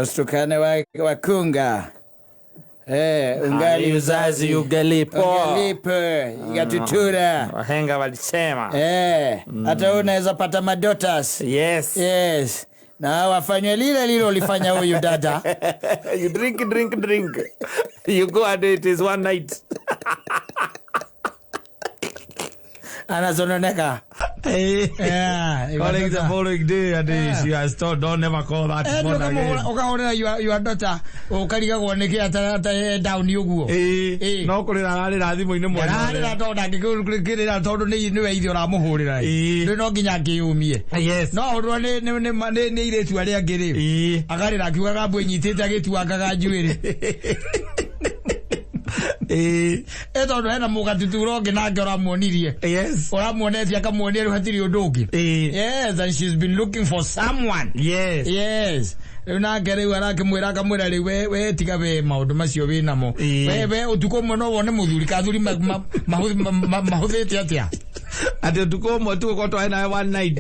Usitukane wakunga. Ungali uzazi ugalipo. Ugalipo igatutura. Wahenga walisema. Hata wewe unaweza pata madotas. Yes. Yes. Na wafanywe lile lile ulifanya huyu dada. You drink, drink, drink. You go and it is one night. Anazononeka. Yeah, Calling the following day and she has told don't never call that phone again. Ukahurira your daughter ukarigagwo niki ata down uguo. No kurira ararira thimũ-inĩ mwena. Ararira tondu ndangĩkĩrĩra tondu nĩ we ithe ũramũhũrĩra. Rĩu no nginya angĩyũmie. Yes. No ahũrwo nĩ irĩtu arĩa angĩ rĩ. Akarĩra akiugaga mbũ ĩnyitĩte agĩtuangaga njuĩrĩ. Tondu hena mũgatutura ũngĩ nake ũramuonirie. Yes. Ũramuonetie akamuonia rĩu hatirĩ ũndũ ũngĩ. Yes, and she's been looking for someone. Yes. Yes. Rĩu nake rĩu arakĩmwĩra akamwĩra rĩu we tiga we maũndũ macio wĩ namo. We ũtukũ ũmwe no wone mũthuri ka athuri mahũthĩte atĩa. Atĩ ũtukũ ũmwe tu ũkorwo twarĩ nawe one night.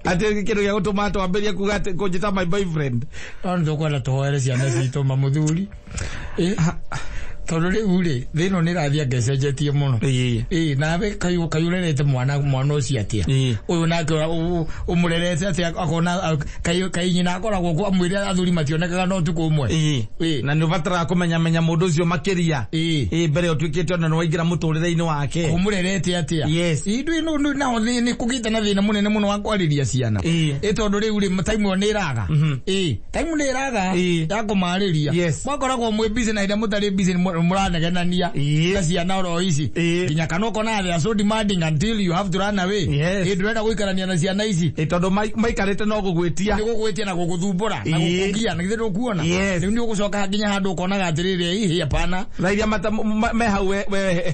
Atĩ kĩndũ gĩa gũtũma twambĩrĩrie kuga atĩ kũnjĩta my boyfriend. No nĩ tũkwenda tũhoere ciana citũ mamũthuri. Tondũ rĩu rĩ thĩ ĩno nĩ ĩrathiĩ anga ĩcenjetie mũno. Nawe kaĩ ũrerete mwana ũcio atĩa? Ũyũ nake ũmũrerete atĩa akona kaĩ nyina akoragwo kuo amwĩre athuri mationekaga no ũtukũ ũmwe. Na nĩ ũbataraga kũmenya menya mũndũ ũcio makĩria. Mbere ũtuĩkĩte ona nĩ waingĩra mũtũrĩre-inĩ wake. Ũmũrerete atĩa? Yes. Indũ ĩno nao nĩ kũgĩte na thĩna mũnene mũno wa kwarĩria ciana. Tondũ rĩu rĩ time ĩyo nĩ ĩraga. Time nĩ ĩraga ya kũmarĩria. Yes. Mwakoragwo mwĩ busy na hĩndĩ mũtarĩ busy mũranegenania na ciana oro ici. Nginya kana ũkona they are so demanding until you have to run away. Yes. Ndũrenda gũikarania na ciana ici. Tondũ maikarĩte no gũgwĩtia. Nĩ gũgwĩtia na gũgũthumbũra na gũkũgia na githĩ ndũkuona. Yes. Rĩu nĩ ũgũcoka nginya handũ ũkonaga atĩrĩrĩ hihi hapana. Na iria me hau we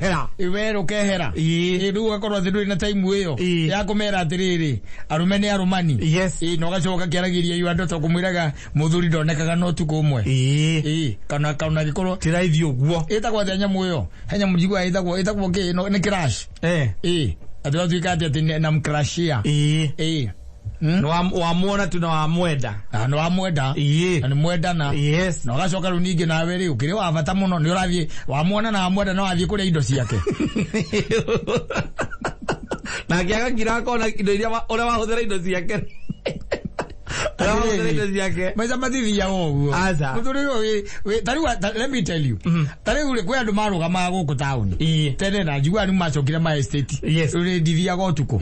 hera. We rũkehera. Rĩu ũgakorwo atĩ ndũrĩ na time ĩyo ya kũmera atĩrĩrĩ arũme nĩ arũmani. Yes. Na ũgacoka kĩaragĩria iu andũ tondũ kũmwĩraga mũthuri ndonekaga no ũtukũ ũmwe. Kana gĩkorwo ti raithi ũguo. Ĩtagwo atĩa nyamũ ĩyo? He nyamũ njiguaga ĩtagwo kĩ? Nĩ crash. Atĩ watuĩka atĩ namcrashia. Nĩ wamuona tu na wamwenda. Na nĩ wamwenda. Na nĩ mwendana. Yes. Na ũgacoka rĩu ningĩ nawe rĩ ũkĩrĩ wa bata mũno nĩ ũrathiĩ wamuona na wamwenda na wathiĩ kũrĩa indo ciake. Nake agakira akona indo iria ũrĩa wahũthĩra indo ciake. Maica matithiaga ũguo. Mũtũrĩre ũyũ ta rĩu let me tell you. Ta rĩu rĩ kwĩ andũ marũgamaga gũkũ taũni. Tene na njiguaga rĩu macokire ma estate. Yes. Rĩu ndithiaga ũtukũ.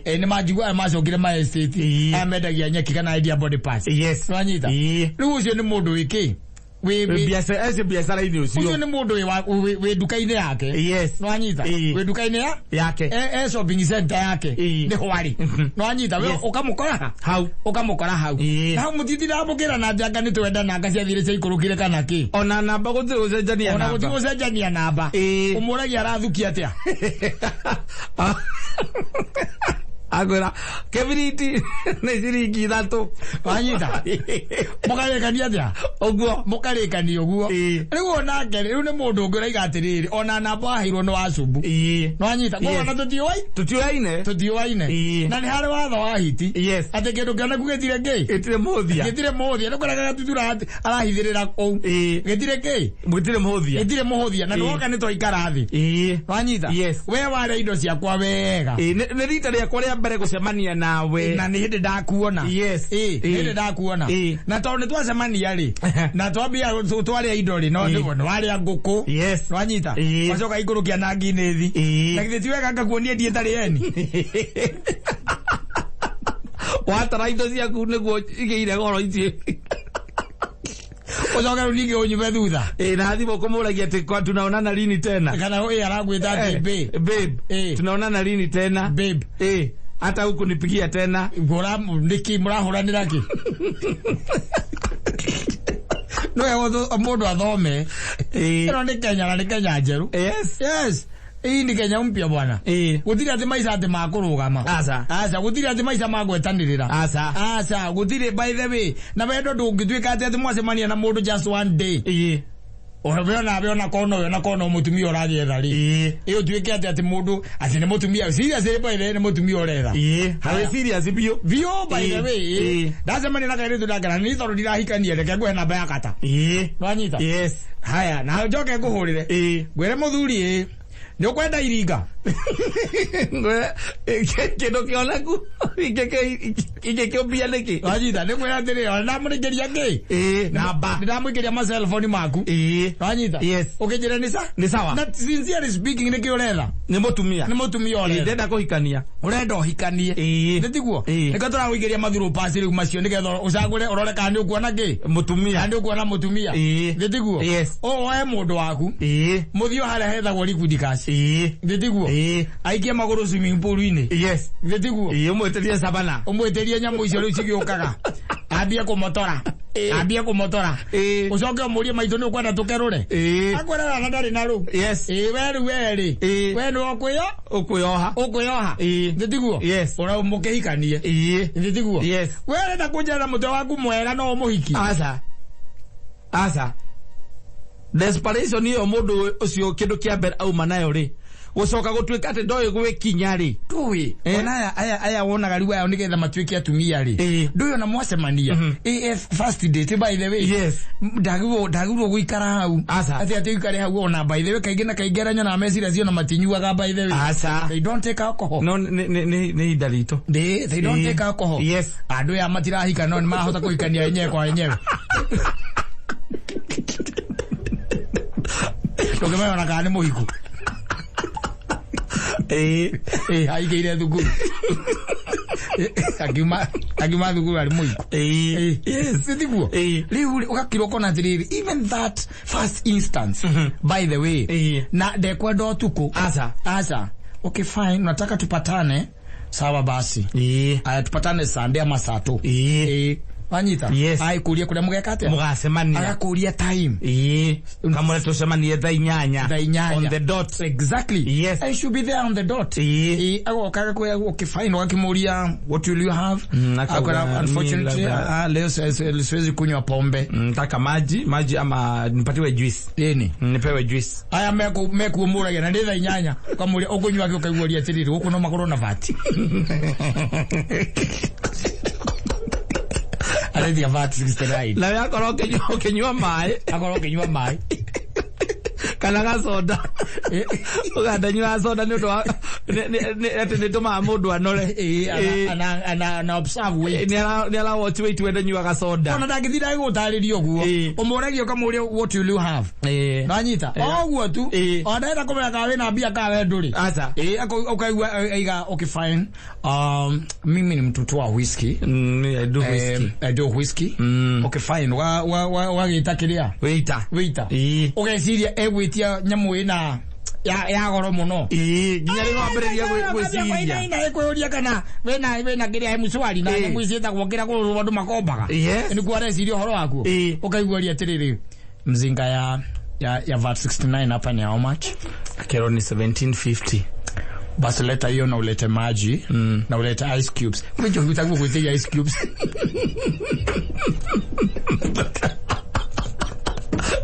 Nĩ manjiguaga macokire ma estate. Aya mendagia nyeki kana endia body parts. Yes. Nĩwanyita? Rĩu ũcio nĩ mũndũ wĩ kĩ? Eci biacara-inĩ ũcio. Ũcio nĩ mũndũ wĩ nduka-inĩ yake. Yes. Nĩwanyita? Wĩ nduka-inĩ yake. Shopping center yake. Nĩ hwarĩ. Nĩwanyita? We ũkamũkora hau. Ũkamũkora hau. Na hau mũtitindaga mũkĩrana atĩ anga nĩ twendana anga ciathire ciaikũrũkire kana kĩ. Ona namba gũtirĩ gũcenjania Ona namba. gũtirĩ gũcenjania namba. Ũmũragia arathukia atĩa? Akwĩra kĩbiriti nĩ ciringi 3. Wanyita? Mũkarĩkania atĩa? Ũguo. Mũkarĩkania ũguo. Rĩu onake rĩu nĩ mũndũ ũngĩ ũraiga atĩrĩrĩ ona namba waheirwo nĩ wa cumbu. Nĩwanyita? Koguo ona tũtiũaine. Tũtiũaine. Na nĩ harĩ watho wa hiti. Yes. Atĩ kĩndũ kĩoneku gĩtirĩ kĩ? Gĩtirĩ mũhũthia. Gĩtirĩ mũhũthia. Nĩ ũkoraga gatutura arahithĩrĩra kũu. Gĩtirĩ kĩ? Gĩtirĩ mũhũthia. Gĩtirĩ mũhũthia. Na nĩwoka nĩ twaikara thĩ. Nĩwanyita? Yes. We warĩa indo ciakwa wega. Nĩ rita rĩakwa rĩa mbere gũcemania nawe. Na nĩ hĩndĩ ndakuona. Yes. Nĩ hĩndĩ ndakuona. Na tondũ nĩ twacemania rĩ, na twambia twarĩa indo rĩ, no nĩ warĩa ngũkũ. Yes. Nĩwanyita? Wacoka ikũrũkia na nginĩthi. Na githĩ ti wega ngakuonia ndiĩ ĩtarĩ eni. Watara indo ciaku nĩguo igĩire goro ici. Ũcoke rĩu ningĩ ũnyume thutha. Na thimũ kũmũragia atĩ kwa tunaonana lini tena. Kana aragwĩta atĩ babe. Babe. Tunaonana lini tena. Babe. Hata huku nipigia tena. Ngora nĩkĩ mũrahũranĩra kĩ? No mũndũ athome. Ĩno nĩ Kenya na nĩ Kenya njerũ. Yes. Yes. Hii ni Kenya mpya bwana. Gũtirĩ atĩ maica atĩ makũrũgama. Aca. Aca gũtirĩ atĩ maica magwetanĩrĩra. Aca. Aca gũtirĩ by the way. Na wendo ndũngĩtuĩka atĩ atĩ mwacemania na mũndũ just one day. Ona we ona we ona kono we ona kono mutumia ũragĩetha rĩ. Ĩ ũtuĩke atĩ atĩ mũndũ atĩ nĩ mũtumia serious rĩ, by the way, nĩ mũtumia ũretha. Harĩ serious biũ. Biũ, by the way. Ndacemania na kairĩtu ndakena nĩ tondũ ndirahikania, reke ngũhe namba ya kata. Nĩwanyita? Yes. Haya, na njoke ngũhũrĩre ngwĩre mũthuri, ĩ nĩ ũkwenda iringa? Kĩndũ kĩoneku ingĩkĩũmbia nĩkĩ? Wanyita? Nĩ kwĩra atĩrĩ, ona ndamũrĩkĩria kĩ Namba. Nĩ ndamũikĩria macelfoni maku. Wanyita? Yes. Ũkĩnjĩra nĩ sa Nĩ sawa. Na sincerely speaking, nĩkĩ ũretha? Nĩ mũtumia. Nĩ mũtumia ũretha. Ndenda kũhikania. Ũrenda ũhikanie. Nĩ tiguo? Nĩkĩo tũragũikĩria mathurũ pasi rĩu macio, nĩgetha ũcagũre, ũrore kana nĩ ũkuona kĩ, Mũtumia. kana nĩ ũkuona mũtumia. Nĩ tiguo? Yes. Ũwoe mũndũ waku, mũthiĩ o harĩa hethagwo liquid cash. Nĩ tiguo? Aikie magũrũ swimming pool-inĩ. Nĩ tiguo? Ũmwĩtĩrie cabana. Ũmwĩtĩrie nyamũ icio rĩu cigĩũkaga, ambie kũmotora, ambie kũmotora. Ũcoke ũmũrie, maitũ, nĩ ũkwenda tũkerũre? Akwĩra na ndarĩ na rũu. Ĩ we rĩu, we rĩ, we nĩ ũkwĩyo Ũkwĩyoha. Ũkwĩyoha. Nĩ tiguo? Yes. Ũra mũkĩhikanie. Nĩ tiguo? Yes. We ũrenda kũnjĩra mũtwe waku mwega no ũmũhiki? Aca, aca, desperation ĩyo mũndũ ũcio kĩndũ kĩa mbere auma nayo rĩ, gũcoka gũtuĩka atĩ ndoĩ gwĩkinya rĩ. Ndũĩ. Ona aya wonaga rĩu aya nĩgetha matuĩke atumia rĩ, ndũĩ ona mwacemania AF first date, by the way, ndagĩrĩirwo gũikara hau. Aca. Atĩ ũikare hau ona, by the way, kaingĩ na kaingĩ arĩa nyonaga meciria cio na matinyuaga, by the way. Aca. They don't take alcohol. No nĩ ihinda ritũ. They don't take alcohol. Andũ aya matirahika no nĩ marahota kũhikania enyewe kwa enyewe, ndũngĩmenya ona kana nĩ mũhiku. Ĩ aingĩire thukuru, akiuma thukuru arĩ mũhiku. Sitiguo? Rĩu rĩ, ũgakirwo ũkona atĩrĩrĩ, even that first instance, by the way, na ndekwenda ũtukũ. Aca. Aca, okay, fine, unataka tupatane, sawa basi. Aya, tupatane Sunday ama saa tu. Wanyita? Yes. Ai kuria kuria mugeka atia? Mũgacemania. Agakuria time. Kamũre tũcemanie thaa 8. Thaa 8. On the dot. Exactly. Yes. I should be there on the dot. Agoka agakwĩra okay, fine, ũgakĩmũria, what will you have? Akauga, Akwĩra, unfortunately, mi labda- leo siwezi kunywa pombe. Nataka maji, maji ama nipatiwe juice. Ĩni. Nipewe juice. Aya mekuumũragia na nĩ thaa 8, ũkamũria ũkũnyua kĩ, ũkaiguaria atĩrĩrĩ, gũkũ no makorwo na VAT, aretia VAT 69. Nawe akorwo ũkĩnyua maĩ. Akorwo ũkĩnyua maĩ. Kana gacoda, ũgandanyua soda nĩ ũndũ wa atĩ nĩ tũmaga mũndũ anore. Ana observe weight. Nĩ ara watch weight, wende nyuaga soda. Ona ndangĩthiĩ ndagĩgũtarĩria ũguo. Ũmũragia, ũkamũria, what will you have? Nanyita o ũguo tu. Ona ndenda kũmenya kana wĩna mbia kana we ndũrĩ. Aca. Ũkaigua aiga, okay, fine, mimi ni mtoto wa whisky. I do whiskey. I do whiskey. Okay, fine, wagĩta kĩrĩa? Waiter. Waiter. Ũgeciria egwĩtia nyamũ ĩna ya goro mũno. Nginya rĩu wambĩrĩria gwĩciria. Kwĩyũria kana wĩna kĩrĩa mshwari na nyamũ ici ciĩtagwo kĩrĩa kũrũ andũ makombaga. Nĩguo areciria ũhoro wakuo. Ũkaiguaria atĩrĩrĩ, mzinga ya VAT 69 hapa ni how much? Akero ni 1750. Basi leta hiyo na ulete maji na ulete ice cubes. Mwicho hutakuwa kuitia ice cubes.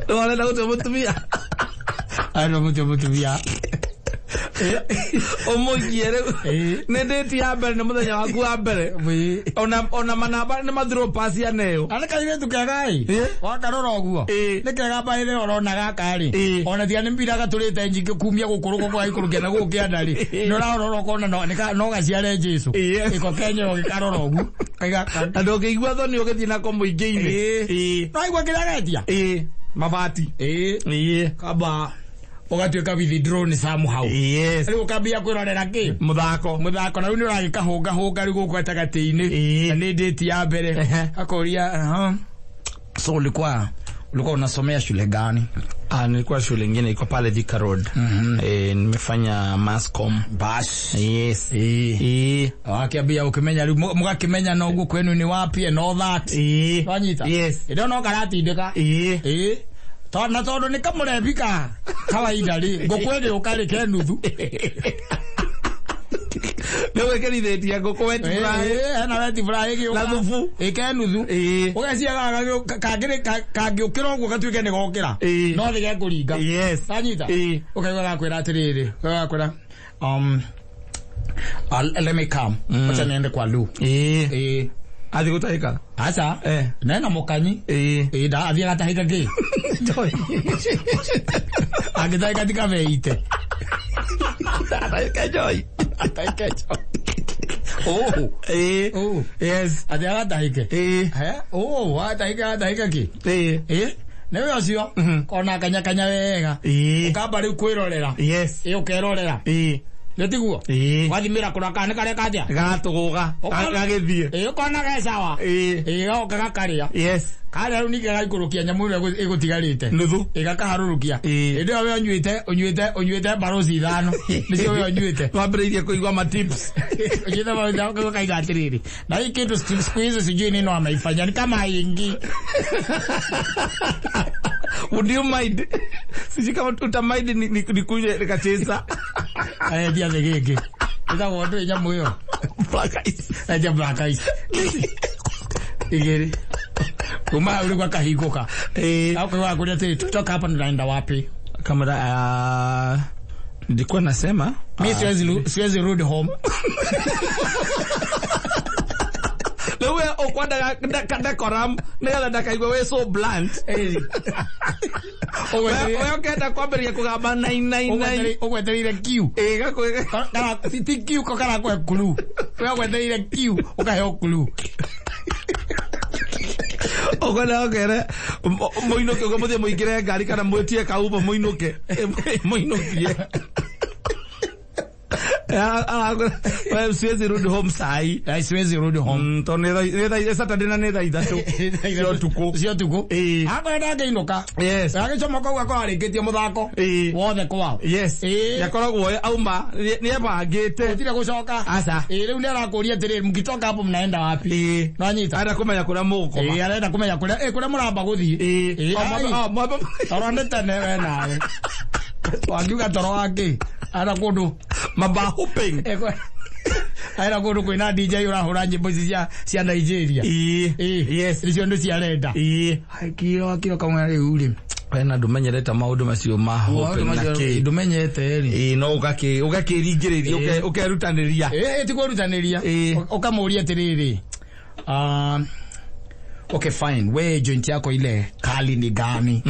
Warenda gũtua mũtumia. Ano mutumia. Ũmũikie rĩu. Nĩ date ya mbere, nĩ mũthenya waku wa mbere. Ona manamba nĩ mathirwo pasi aneo. Ana kairĩtu kega ĩ. Wakarora ũguo. Nĩ kega baĩrĩ ũrona gaka rĩ. Ona tiga nĩ mbira gatũrĩte nyingĩ kumia gũkũ rũgongo gaikũrũkia na gũkũ kĩanda rĩ. Nĩ ũrarora ũkona no gaciare Jesu. Ĩko kenyewe gĩkarora ũguo. Kaiga Na ndũngĩigua thoni ũgĩthiĩ nako mũingĩ-inĩ. No igua kĩrĩa getia? Mabati. Kaba ũgatuĩka withdrawn somehow. Rĩu ũkambia kwĩrorera kĩ? Mũthako. Mũthako, na rĩu nĩ ũragĩkahũngahũnga rĩu gũkũ gatagatĩ-inĩ. Na nĩ date ya mbere. Akoria, so ulikuwa unasomea shule gani? Ah, nilikuwa shule ingine iko pale Thika Road. Nimefanya Masscom. Bas. Yes. Wakiambia ukimenya rĩu mũgakĩmenya no ũguo kwenu ni wapi and all that. Wanyita? Yes. Ĩndĩ no karatindĩka. Na tondũ nĩ kamũrebi ka kawaida rĩ, ngũkũ ĩgĩũka rĩ ke nuthu. Nĩ wĩkĩrithĩtie ngũkũ wet fry. Hena wet fry ĩgĩũka. Na thubu. Ĩke nuthu. Ĩĩ. Ũgeciria kangĩũkĩra ũguo gatuĩke nĩ gokĩra. Ĩĩ. No thĩ gekũringa. Yes. Wanyita? Ĩĩ. Ũkaigua gakwĩra atĩrĩrĩ, gakwĩra let me come. Wacha niende kwa loo. Ĩĩ. Ĩĩ. Athiĩ gũtahĩka. Aca. Eh. Nena mũkanyi. Ĩĩ. Ĩĩ nda athiĩ agatahĩka kĩ? Angĩtahĩka ti kabeite. Atahĩke njoi. Atahĩke njoi. Oh. Ĩĩ. Oh. Yes. Athiĩ agatahĩke. Ĩĩ. He? Oh, atahĩka atahĩka kĩ? Ĩĩ. Ĩĩ. Nĩwe ũcio. Kona kanyakanya wega. Ĩĩ. Ũkamba rĩu kwĩrorera. Yes. Ĩĩ ũkerorera. Ĩĩ. Nĩ tiguo? Ĩĩ. Wathimĩra kũrora kana nĩ kareka atĩa? Gatũgũga. Gagĩthiĩ. Ĩĩ ũkona ge sawa. Ĩĩ. Ĩĩ gagoka gakarĩa. Yes. Karĩa rĩu ningĩ gagaikũrũkia nyamũ ĩrĩa ĩgũtigarĩte. Nuthu. Ĩgakaharũrũkia. Ĩĩ. Hĩndĩ ĩyo we ũnyuĩte ũnyuĩte ũnyuĩte mbaroci ithano. Nĩcio we ũnyuĩte. Twambĩrĩirie kũigua matips. Ũnyuĩte mbaroci ithano ũkaigua kaiga atĩrĩrĩ. Na hii kitu siku hizi sijui nini wameifanya ni kama haingii. Would you mind? Sijui kama utamind nikuje nikacheza. Arendia thĩ gĩkĩ. Ĩtagwo ndũĩ nyamũ ĩyo. Black ice. Endia black ice. Igĩrĩ. Kuma hau rĩu akahingũka. Eh. Akaigua akũria atĩrĩ, tutoka hapa tunaenda wapi? Kamera nilikuwa nasema Mi siwezi rudi home. Rĩu we ũkwendaga decorum nĩgetha ndakaigua wĩ so blunt. We ũkenda kwambĩrĩria kũgamba 999. Ũgwetereire kiu. Ĩĩ gakwĩga. Kana ti kiu ko karakũhe clue. We ũgwetereire kiu ũkaheo clue. Ũkwenda ũkere mũinũke ũguo mũthiĩ mũingĩre ngari kana mwĩtie kauba mũinũke. Mũinũkie. We siwezi rudi home sai. Siwezi rudi home. Tondũ nĩ thaa Saturday na nĩ thaa ithatũ cia ũtukũ. Cia ũtukũ. Ĩĩ. Akwenda angĩinũka. Yes. Agĩcomoka ũguo akorwo arĩkĩtie mũthako. Ĩĩ. Wothe kwao. Yes. Ĩĩ. Yakoragwo auma nĩ ebangĩte. Gũtirĩ gũcoka. Aca. Ĩĩ rĩu nĩ arakũria atĩrĩrĩ mkitoka hapo mnaenda wapi? Ĩĩ. Nwanyita? Arenda kũmenya kũrĩa mũgũkoma. Ĩĩ arenda kũmenya kũrĩa ĩ kũrĩa mũramba gũthiĩ. Ĩĩ. Ĩĩ. O, mwambe- Toro nĩ tene we nawe. Wangiuga toro wa kĩ? Arenda kũndũ Mamba hopping. Arenda kũndũ kwĩna DJ ũrahũra nyĩmbo ici cia Nigeria. Ĩĩ. Ĩĩ. Yes. Icio nĩ ciarenda. Ĩĩ. Kiro kiro kamwe rĩu rĩ. Wena ndũmenyerete maũndũ macio ma hopping na kĩ. Ndũmenyete rĩ. Ĩĩ no ũgakĩringĩrĩria ũkerutanĩria. Ĩĩ ti kwĩrutanĩria. Ĩĩ. Ũkamũria atĩrĩrĩ. Okay fine, we joint yako ile kali ni gani?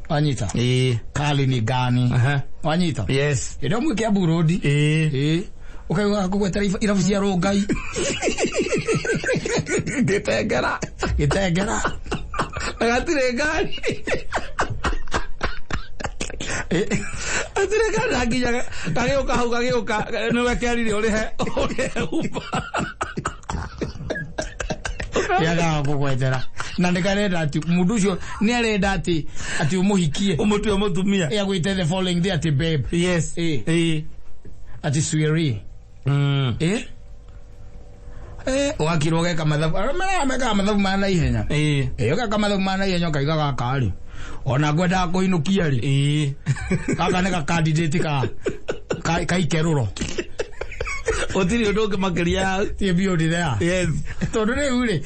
Wanyita? Ĩĩ. Kali ni gani? Aha. Wanyita? Yes. Ĩrĩa mwĩke Abu Road. Ĩĩ. Ĩĩ. Ũkaigua kũgwetera irabu cia Rongai. Gĩtengera. Gĩtengera. Na gatirĩ ngari. Gatirĩ ngari na nginya gagĩũka hau gagĩũka nĩwe kerire ũrĩhe Uber. Yagaga kũgwetera. Na nĩ karenda atĩ mũndũ ũcio nĩ arenda atĩ atĩ ũmũhikie. Ũmũtue mũtumia. Ĩ agwĩte the following day atĩ babe. Yes. Ĩĩ. Ĩĩ. Atĩ sweetie. Ĩĩ. Ũgakirwo ũgeka mathabu. Arĩa mekaga mathabu ma naihenya. Ĩĩ. Ĩĩ ũgeka mathabu ma naihenya ũkaiga gaka rĩ. Ona ngwendaga kũinũkia rĩ. Ĩĩ. Gaka nĩ ga candidate ka ikerũro. Gũtirĩ ũndũ ũngĩ makĩria. Ti beyond there. Yes. Tondũ rĩu rĩ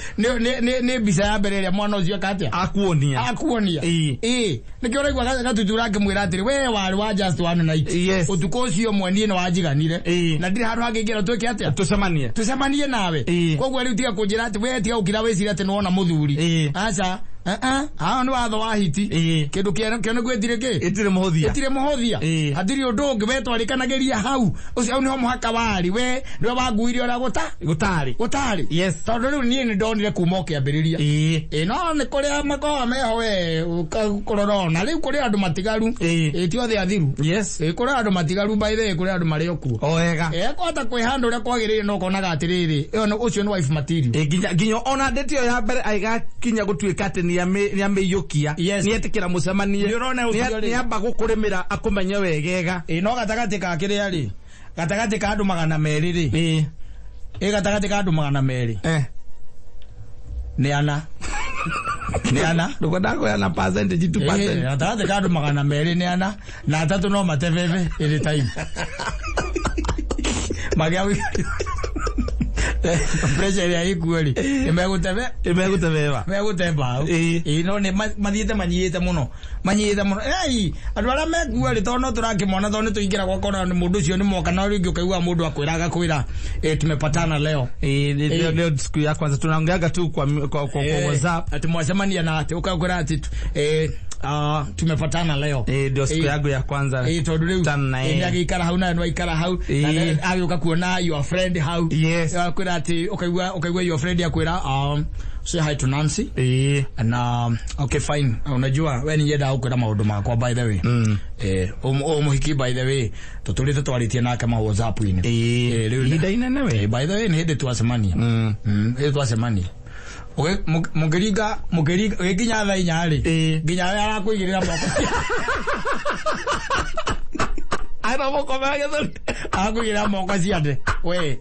nĩ mbica ya mbere ĩrĩa mwana ũcio eka atĩa? Akuonia. Akuonia. Ĩĩ. Ĩĩ. Nĩkĩo ũraigua gatutura ngĩmwĩra atĩrĩ we warĩ wa just one night. Yes. Ũtukũ ũcio ũmwe niĩ nĩ wanjiganire. Ĩĩ. Na ndirĩ handũ hangĩ ingĩenda twĩke atĩa? Tũcemanie. Tũcemanie nawe. Ĩĩ. Koguo rĩu tiga kũnjĩra atĩ we tiga gũkira wĩcirie atĩ nĩwona mũthuri. Ĩĩ. Aca. Hao nĩ watho wa hiti. Ĩĩ. Kĩndũ kĩonekwo ĩtirĩ kĩ? Ĩtirĩ mũhũthia. Ĩtirĩ mũhũthia. Ĩĩ. Hatirĩ ũndũ ũngĩ we twarĩkanagĩria hau. Ũcio hau nĩho mũhaka warĩ. We nĩwe wanguire ũrĩa Gũtarĩ. gũtarĩ. Yes. Tondũ rĩu niĩ nĩndonire kuma ũkĩambĩrĩria. Ĩĩ. Ĩĩ no nĩ kũrĩa makoragwo meho we ũkũrora ona. Rĩu kũrĩ andũ matigaru. Ĩĩ. Ĩĩ ti othe athiru. Yes. Ĩĩ kũrĩ andũ matigaru by the way kũrĩ andũ marĩ o kuo. O wega. Ĩĩ kwata kwĩhanda ũrĩa kwagĩrĩire no ũkonaga atĩrĩrĩ ĩyo ũcio nĩ wife material. Ĩĩ nginya ona ndĩti ĩyo ya mbere ĩgakinya gũtuĩka atĩ nĩamĩiyũkia. Yes. Nĩetĩkĩra mũcemanie. Nĩũrona ũcio rĩ. Nĩamba gũkũrĩmĩra akũmenye wegega. Ĩĩ no gatagatĩ ka kĩrĩa rĩ gatagatĩ ka andũ 200 rĩ. Ĩĩ. Ĩĩ gatagatĩ ka andũ 200. Nĩ ana. Nĩ ana. Ndũkwenda kũheana percentage 2%. Ĩĩ gatagatĩ ka andũ 200 nĩ ana na atatũ no matebebe any time. Magĩa Pressure ĩrĩa ĩkuo rĩ, nĩ Ĩmegũtebeba. Megũte mbaũ. Ĩĩ. Ĩĩ, no nĩ mathiĩte manyihĩte mũno, manyihĩte mũno. Ei, andũ arĩa mekuo rĩ, tondũ no tũrakĩmona, tondũ nĩ tũingĩra gwakora nĩ mũndũ ũcio nĩ moka, na rĩngĩ ũkaigua mũndũ akwĩra agakwĩra, tumepatana leo. Leo, leo siku ya kwanza tunaongeaga tu kwa WhatsApp. Ati mwacemania na ati ũkakwĩra atĩ tumepatana leo. Ndio siku yangu ya kwanza. Tondũ rĩu Kutana na yeye. nĩ agĩikara hau nawe nĩwaikara hau. Na agĩũka kuona your friend hau. Akwĩra atĩ ũkaigua your friend akwĩra, say hi to Nancy. Na okay, fine, unajua we ni yenda gukwira maundu makwa, by the way. Umuhiki, by the way, tutulite twaritie nake ma WhatsApp-inĩ. Rĩu Ihinda inene we. By the way, nĩ hĩndĩ twacemania. Hĩndĩ twacemania. Mũkĩringa ũgĩkinya thaa 4 rĩ, nginya we arakũigĩrĩra moko. Ana moko mega. Arakũigĩrĩra moko ciande we.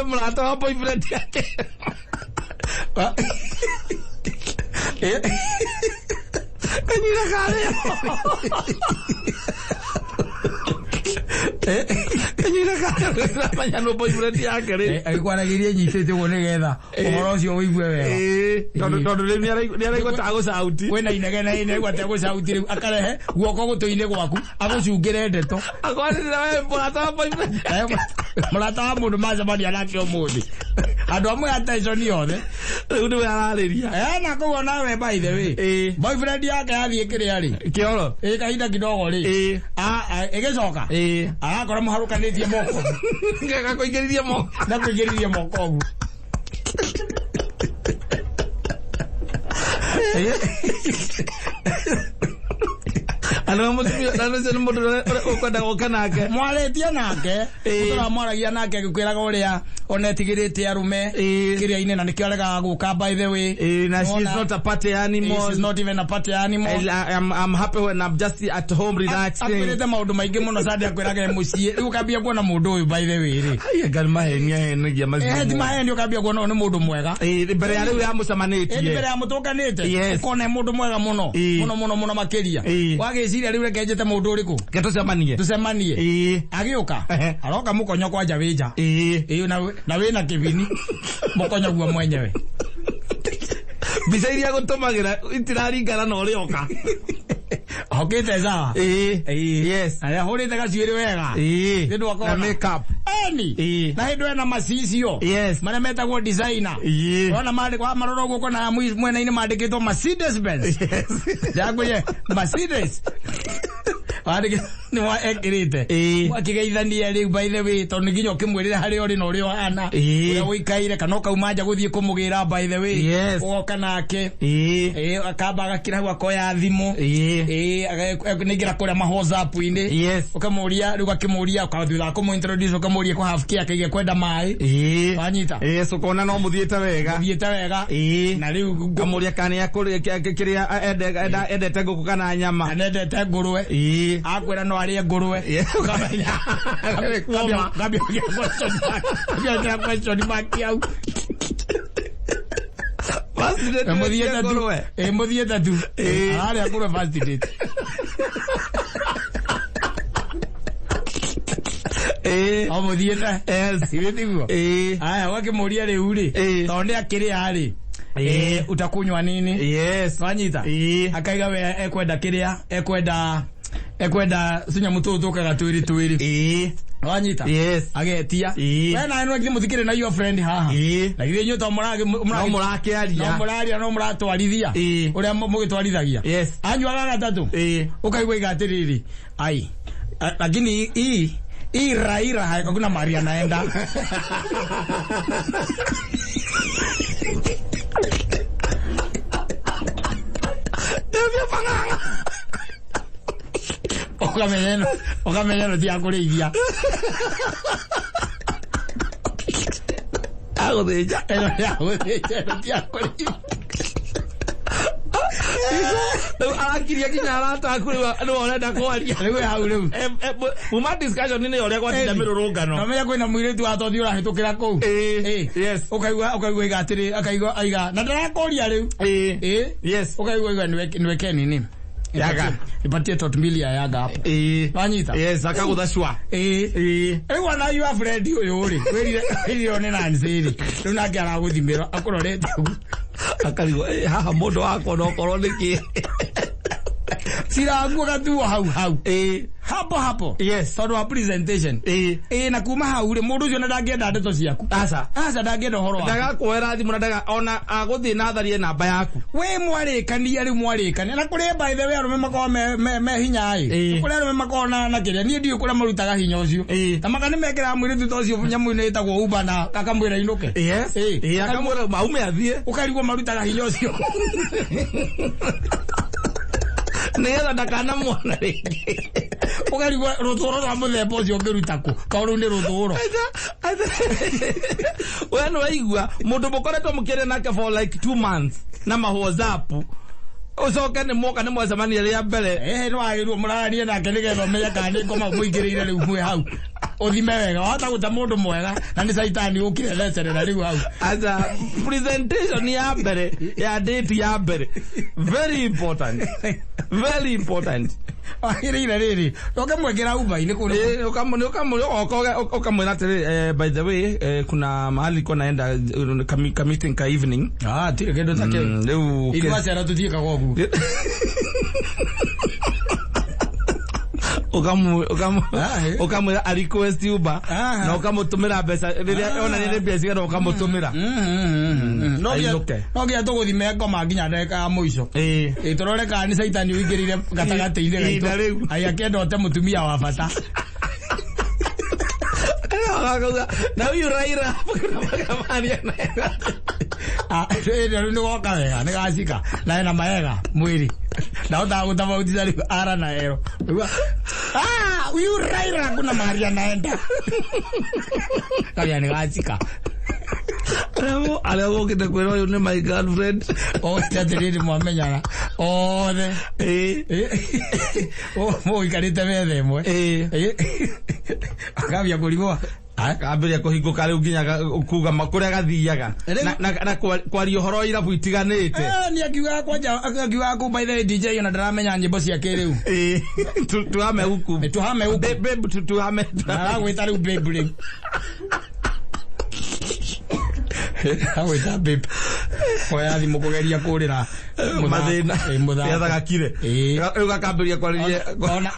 Mũrata wa boyfriend yake. Kanyira karĩa. Kanyira karĩa. Manya no boyfriend yake rĩ. Agĩkwaragĩria nyitĩte ũguo nĩgetha ũhoro ũcio ũigue wega. Tondũ rĩu nĩaraigua ta agũcauti. Kwĩna inegene, inaigua ta gũcauti, rĩu akarehe guoko gũtũ-inĩ gwaku agũcungĩre ndeto. Akwarĩrĩra we mũrata wa boyfriend. Mũrata wa mũndũ macemania nake ũmũthĩ, andũ amwe attention yothe. Rĩu nĩwe ararĩria. Na koguo nawe, by the way, boyfriend yake yathiĩ kĩrĩa rĩ, Kĩoro. Kahinda kidogo rĩ, ĩgĩcoka arakora mũharũkanĩtie moko. Gakũingĩrithia moko. Na kũingĩrithia moko ũguo. Ana mũtumia na ũcio nĩ mũndũ ũrĩa ũkwenda gũka nake. Mwarĩtie nake, tũramwaragia nake agĩkwĩraga ũrĩa ona etigĩrĩte arũme kĩrĩa-inĩ, na nĩkĩo aregaga gũka, by the way. Na she is not a party animal. She is not even a party animal. I'm happy when I'm just at home relaxing. Akwĩrĩte maũndũ maingĩ mũno sande, akwĩraga e mũciĩ. Rĩu ũkambia kuona mũndũ ũyũ, by the way rĩ, Ai, ngai maheni ahenagia macio. Ti maheni, ũkambia kuona ũyũ nĩ mũndũ mwega. Mbere ya rĩu ya mũcemanĩtie. Mbere ya mũtũnganĩte, ũkona e mũndũ mwega mũno, mũno mũno mũno makĩria. Wagĩciria rĩu reke njĩte mũndũ ũrĩkũ. Ke tũcemanie. Tũcemanie. Agĩũka, aroka mũkonyo kwanja wĩnja. Na wĩna kĩbini mũkonyo guo mwenyewe. Mbica iria gũtũmagĩra itiraringana na ũrĩa oka. Okĩte sawa. Yes. Na nĩahũrĩte gacuĩrĩ wega. Nĩ ndwakona. Na makeup. Eni. Na hĩndĩ ĩna macicio marĩa metagwo designer. Wona mandĩkwo marora ũguo, kona mwena-inĩ mandĩkĩtwo Mercedes Benz. Ndakwĩre Mercedes. Wandĩke nĩ wa ekĩrĩte. Akĩgeithania rĩu, by the way, tondũ nĩ nginya ũkĩmwĩrĩre harĩa ũrĩ na ũrĩa ũhana. Ũrĩa ũikaire, kana ũkauma nja gũthiĩ kũmũgĩra, by the way. Ũgoka nake. Akamba agakira hau akoya thimũ. Nĩingĩra kũrĩa ma WhatsApp-inĩ. Ũkamũria rĩu, akĩmũria thutha wa kũmũ-introduce, ũkamũria kũ half kĩ akĩige kwenda maĩ. Wanyita. Yes, ũkona no mũthiĩte wega. Thiĩte wega. Na rĩu Kamũria kana nĩ kĩrĩa endete, ngũkũ kana nyama. Anendete ngũrwe. Akwĩra no arĩe ngũrwe. Ũkamenya. Ngambia question mark. Question mark hau. First date. Mũthiĩte tu. Ngũrwe. Mũthiĩte tu. Ararĩa ngũrwe first date. O mũthiĩte. Ithuĩ tiguo? Aya, ũgakĩmũria rĩu rĩ, tondũ nĩ akĩrĩa rĩ, utakunywa nini? Wanyita. Akaiga we ekwenda kĩrĩa ekwenda tũnyamũ tũtũ tũkaga twĩrĩ twĩrĩ. Wanyita. Yes. Agetia. We nawe no mũtikĩrĩ na your friend haha. Na githĩ inyuĩ to No mũrakĩaria. No mũraria, no mũratwarithia ũrĩa mũgĩtwarithagia. Anyuaga gatatũ, ũkaigua iga atĩrĩrĩ, ai, lakini hii Raila hakuna mahali anaenda. Ũkamenya ĩno ti ya kũrĩithia. Agũthĩnja. Ĩno nĩ ya gũthĩnja, ĩno ti ya kũrĩithia. Rĩu arakiria nginya arata aku, rĩu nĩwe ũrenda kwaria. Rĩu hau rĩu. Muma discussion nĩ ũrĩa gwatinda mĩrũrũngano. Na menya kwĩna mũirĩtu wa tothi ũrahĩtũkĩra kũu. Ũkaigua iga atĩrĩ, akaigua aiga na ndarakũria rĩu. Ũkaigua iga niweke nini. Yaga. Nipatie tot mbili ya yaga hapo. Wanyita? Yes, akagũtha cua. Rĩu ona your friend ũyũ rĩ, wĩrire one Nancy rĩ, rĩu nake aragũthimĩra akũrorete ũguo. Akarigwo, haha mũndũ wakwa no korwo nĩkĩ. Ciranguo gatuo hau hau. Hapo hapo. Yes. Tondũ wa presentation. Na kuma hau rĩ, mũndũ ũcio na ndangĩenda ndeto ciaku. Aca. Aca, ndangĩenda ũhoro waku. Ndagakuoera thimũ na ndaga ona agũthiĩ na atharie namba yaku. We mwarĩkania rĩu mwarĩkania na kũrĩ, by the way, arũme makoragwo me hinya ĩ. Kũrĩ arũme makoragwo na kĩrĩa, niĩ ndiũĩ kũrĩa marutaga hinya ũcio. Ta maka nĩ mekĩraga mũirĩtu ta ũcio nyamũ-inĩ ĩtagwo Uber na akamwĩra inũke. Yes. Akamwĩra aume athiĩ. Ũkarigwo marutaga hinya ũcio nĩgetha ndakanamuona rĩngĩ. Ũkarigwo rũthũro rwa mũthemba ũcio ũngĩruta kũ, tondũ rũu nĩ rũthũro. We nĩ waigua mũndũ mũkoretwo mũkĩaria nake for like 2 months na ma WhatsApp, ũcoke nĩ mwoka nĩ mwacemania rĩa mbere. Nĩ wagĩrĩirwo mũraranie nake nĩgetha ũmenye kana nĩ ngoma mũingĩrĩire. Rĩu mwĩ hau ũthime wega, wahota gũta mũndũ mwega na nĩ caitani ũkire thecerera rĩu hau. Aca, presentation ya mbere ya date ya mbere, very important, very important. Wagĩrĩire rĩrĩ ũkamwĩkĩra Uber-inĩ kũu. Ũkamwĩra atĩrĩ, by the way, kuna mahali nilikuwa naenda, ka meeting ka evening. Ah, tirĩ kĩndũ ta kĩu. Rĩu Ithuĩ ciana tũtiĩkaga ũguo. Ukamwĩra a request Uber na ũkamũtũmĩra mbeca rĩrĩa ona nĩ mbia cigana ũkamũtũmĩra. Ainũke. No nginya tũgũthime ngoma nginya ndagĩka ya mũico. Ĩ, tũrore kana nĩ caitani ũingĩrĩire gatagatĩ-inĩ Ihinda gaitũ. rĩu. Ai, akĩenda ũte mũtumia wa bata. Akauga, na huyu Raila hapo kuna makamani anaenda. Ah, rĩu nĩ goka wega, nĩ gacika na ena maega mwĩrĩ, ndahotaga gũtabautitha rĩu ara na ero. Rĩu, ah, huyu Raila kuna mahali anaenda, kabia nĩ gacika. Arĩa gũkĩte kwĩra ũyũ nĩ my girlfriend. Othe atĩrĩrĩ, mwamenyana othe mũikarĩte metha ĩmwe. Akambia kũrigwo. Kambĩrĩria kũhingũka rĩu nginya kuga kũrĩa gathiaga na kwaria ũhoro wa irabu itiganĩte. Nĩ akiugaga kwanja, akiugaga kũ, by the way, DJ ona ndaramenya nyĩmbo cia kĩrĩu. Tuhame huku. Nĩ tuhame huku. Babe, tuhame. Aragwĩta rĩu babe, rĩu agwĩta babe, oya thimũ kũgeria kũrĩra. Mathĩna Mũthako. nĩgetha gakire. Rĩu gakambĩrĩria kwarĩria.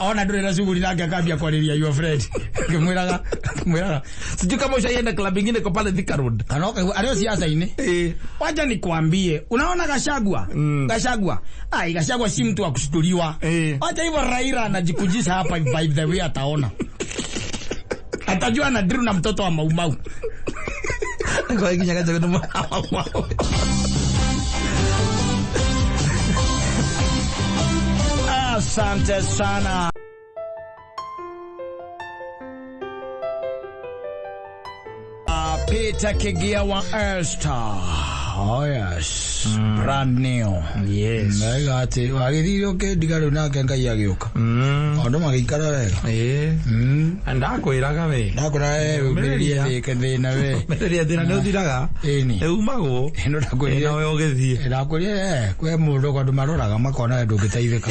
Ona ndũrĩ na shughuli nake, akambia kwarĩria your friend akĩmwĩraga akĩmwĩraga Sijui kama ushaienda club ingine iko pale Thika Road. Kana ũkaigua arĩ o siasa-inĩ. Wacha nikwambie, unaona Gachagua? Gachagua, ai, Gachagua si mtu wa kushtuliwa. Wacha hivyo, Raila anajikujisha hapa, by the way, ataona, atajua ana deal na mtoto wa Maumau. Kwa nginya Gachagua nĩ mwana. Asante sana. Peter Kigia wa Esther. Oh yes. Brand new. Yes. Mega atĩ wagĩthire ũkĩndiga, rĩu nake Ngai agĩũka. Maũndũ magĩikara wega. Ndakwĩraga we. Ndakũra we umĩrĩrie thĩna we. Mĩrĩria thĩna nĩ ũthiraga. Ĩni. Ĩumagwo. Ĩno ndakwĩrire. Nawe ũgĩthiĩ. Ndakwĩrire kwĩ mũndũ andũ maroraga makona we ndũngĩteithĩka.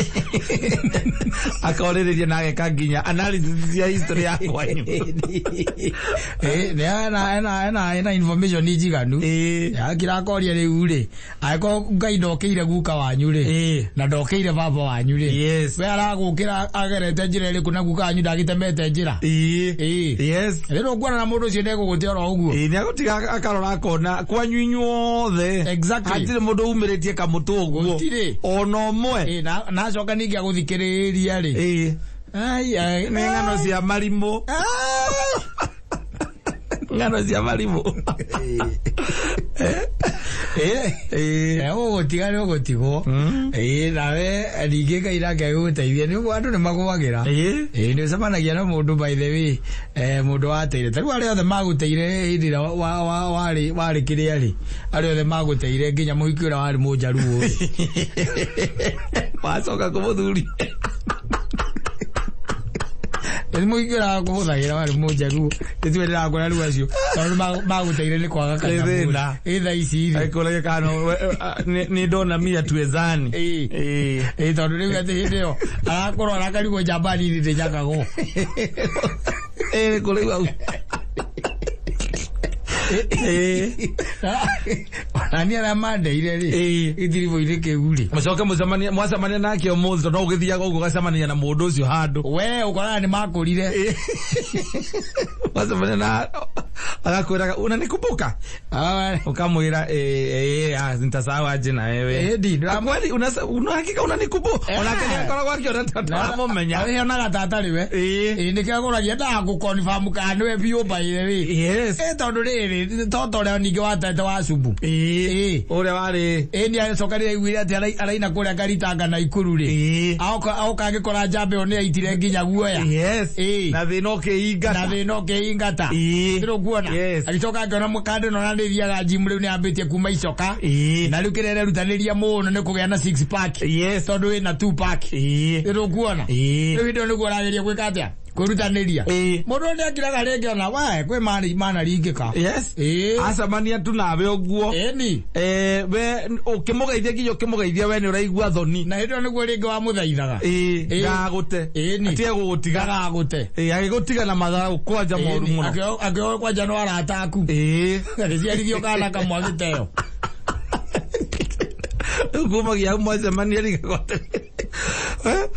Akorĩrĩria na ageka nginya analysis ya history ya kwanyu. Ĩ, nĩ ena information njiganu. Yakirakoria rĩu rĩ, angĩkorwo Ngai ndokĩire guka wanyu rĩ, na ndokĩire baba wanyu rĩ, we aragũkĩra agerete njĩra ĩrĩkũ, na guka wanyu ndagĩtemete njĩra? Rĩrĩa ũkuona na mũndũ ũcio ndegũgũte oro ũguo. Nĩ agũtiga akarora akona kwanyu inyuothe hatirĩ mũndũ umĩrĩtie kamũtĩ ũguo. Gũtirĩ. Ona ũmwe. Na acoka ningĩ agũthikĩrĩria rĩ. Ai, ai, Nĩ ng'ano cia marimũ. Ng'ano cia marimũ. Ũgũtiga nĩ ũgũtigwo. Nawe ningĩ Ngai nake agĩgũteithia, nĩ ũguo andũ nĩ magũagĩra. Nĩ ũcemanagia na mũndũ, by the way, mũndũ wateire, ta rĩu arĩa othe magũteire hĩndĩ ĩrĩa warĩ kĩrĩa rĩ, arĩa othe magũteire nginya mũhiki ũrĩa warĩ mũnjaruo rĩ. Wacoka kũmũthuri. Thimũ ingĩ ũrakũhũthagĩra warĩ mũnjaruo nĩtue ndĩrakũra rĩu acio tondũ magũteire nĩ kwaga Nĩ thĩna. Ĩ thaa ici rĩ Aikũragia kana nĩ ndona mia tuezani. Ĩĩ. Ĩĩ. Ĩ tondũ rĩu atĩ hĩndĩ ĩyo arakorwo arakarigwo njamba nini ndĩnjakagwo. Ĩĩ kũrĩ hau. Ĩĩ. Ona niĩ arĩa mandeire rĩ Ĩĩ. gĩtiribũ-inĩ kĩu rĩ Mũcoke mũcemanie mwacemania nake ũmũthĩ tondũ no ũgĩthiaga ũguo ũgacemania na mũndũ ũcio handũ. We ũkoraga nĩ makũrire. Mwacemania na agakwĩraga unanikumbuka? Ukamwira eh eh ah nitasahau aje na wewe. Ĩndi Kweli una hakika unanikumbuka? Onake nĩ akoragwo akĩona ta taramũmenya. Arĩonaga ta atarĩ we. Ĩĩ. Ĩ nĩkĩo agũragia endaga gũconfirm kana nĩwe biũ mbaire rĩ. Yes. Ĩ tondũ rĩrĩ toto ũrĩa ningĩ watete wa cubu. Ĩĩ. Ĩĩ. Ũrĩa warĩ. Ĩ nĩ acokanire aiguire atĩ araina kũrĩa Karitanga na Ikuru rĩ. Ĩĩ. Aoka agĩkora njamba ĩyo nĩ aitire nginya guoya. Yes. Ĩĩ. Na thĩna ũkĩingata. Na thĩna ũkĩingata. Ĩĩ. Ndĩrũkuona. Yes. Agĩcoka akĩona mũkanda ĩno na nĩ ĩthiaga gym rĩu nĩ ambĩtie kuma icoka. Ĩĩ. Na rĩu kĩrĩa arerutanĩria mũno nĩ kũgĩa na six pack. Yes. Tondũ ĩna two pack. Ĩĩ. Ndĩrũkuona. Ĩĩ. Rĩu hĩndĩ ĩyo nĩguo arageria gwĩka atĩa? Kwĩrutanĩria. Ĩĩ. Mũndũ nĩ akiraga rĩngĩ ona we kwĩ manaringĩka. Yes. Ĩĩ. Acemania tu nawe ũguo. Ĩni. Eh, we ũkĩmũgeithia nginya ũkĩmũgeithia we nĩ ũraigua thoni. Na hĩndĩ ĩyo nĩguo rĩngĩ wamũthaithaga. Ĩĩ. Ĩĩ. Ndagagũte. Ĩni. Atige gũgũtiga. Ndagagũte. Ĩĩ, agĩgũtiga na matharau kwanja moru mũno. Akĩoe kwanja no arata aku. Ĩĩ. Agĩciarithio kana kamwe agĩteo. Rĩu kumagia hau mwacemania rigagwo atĩrĩ. Eh?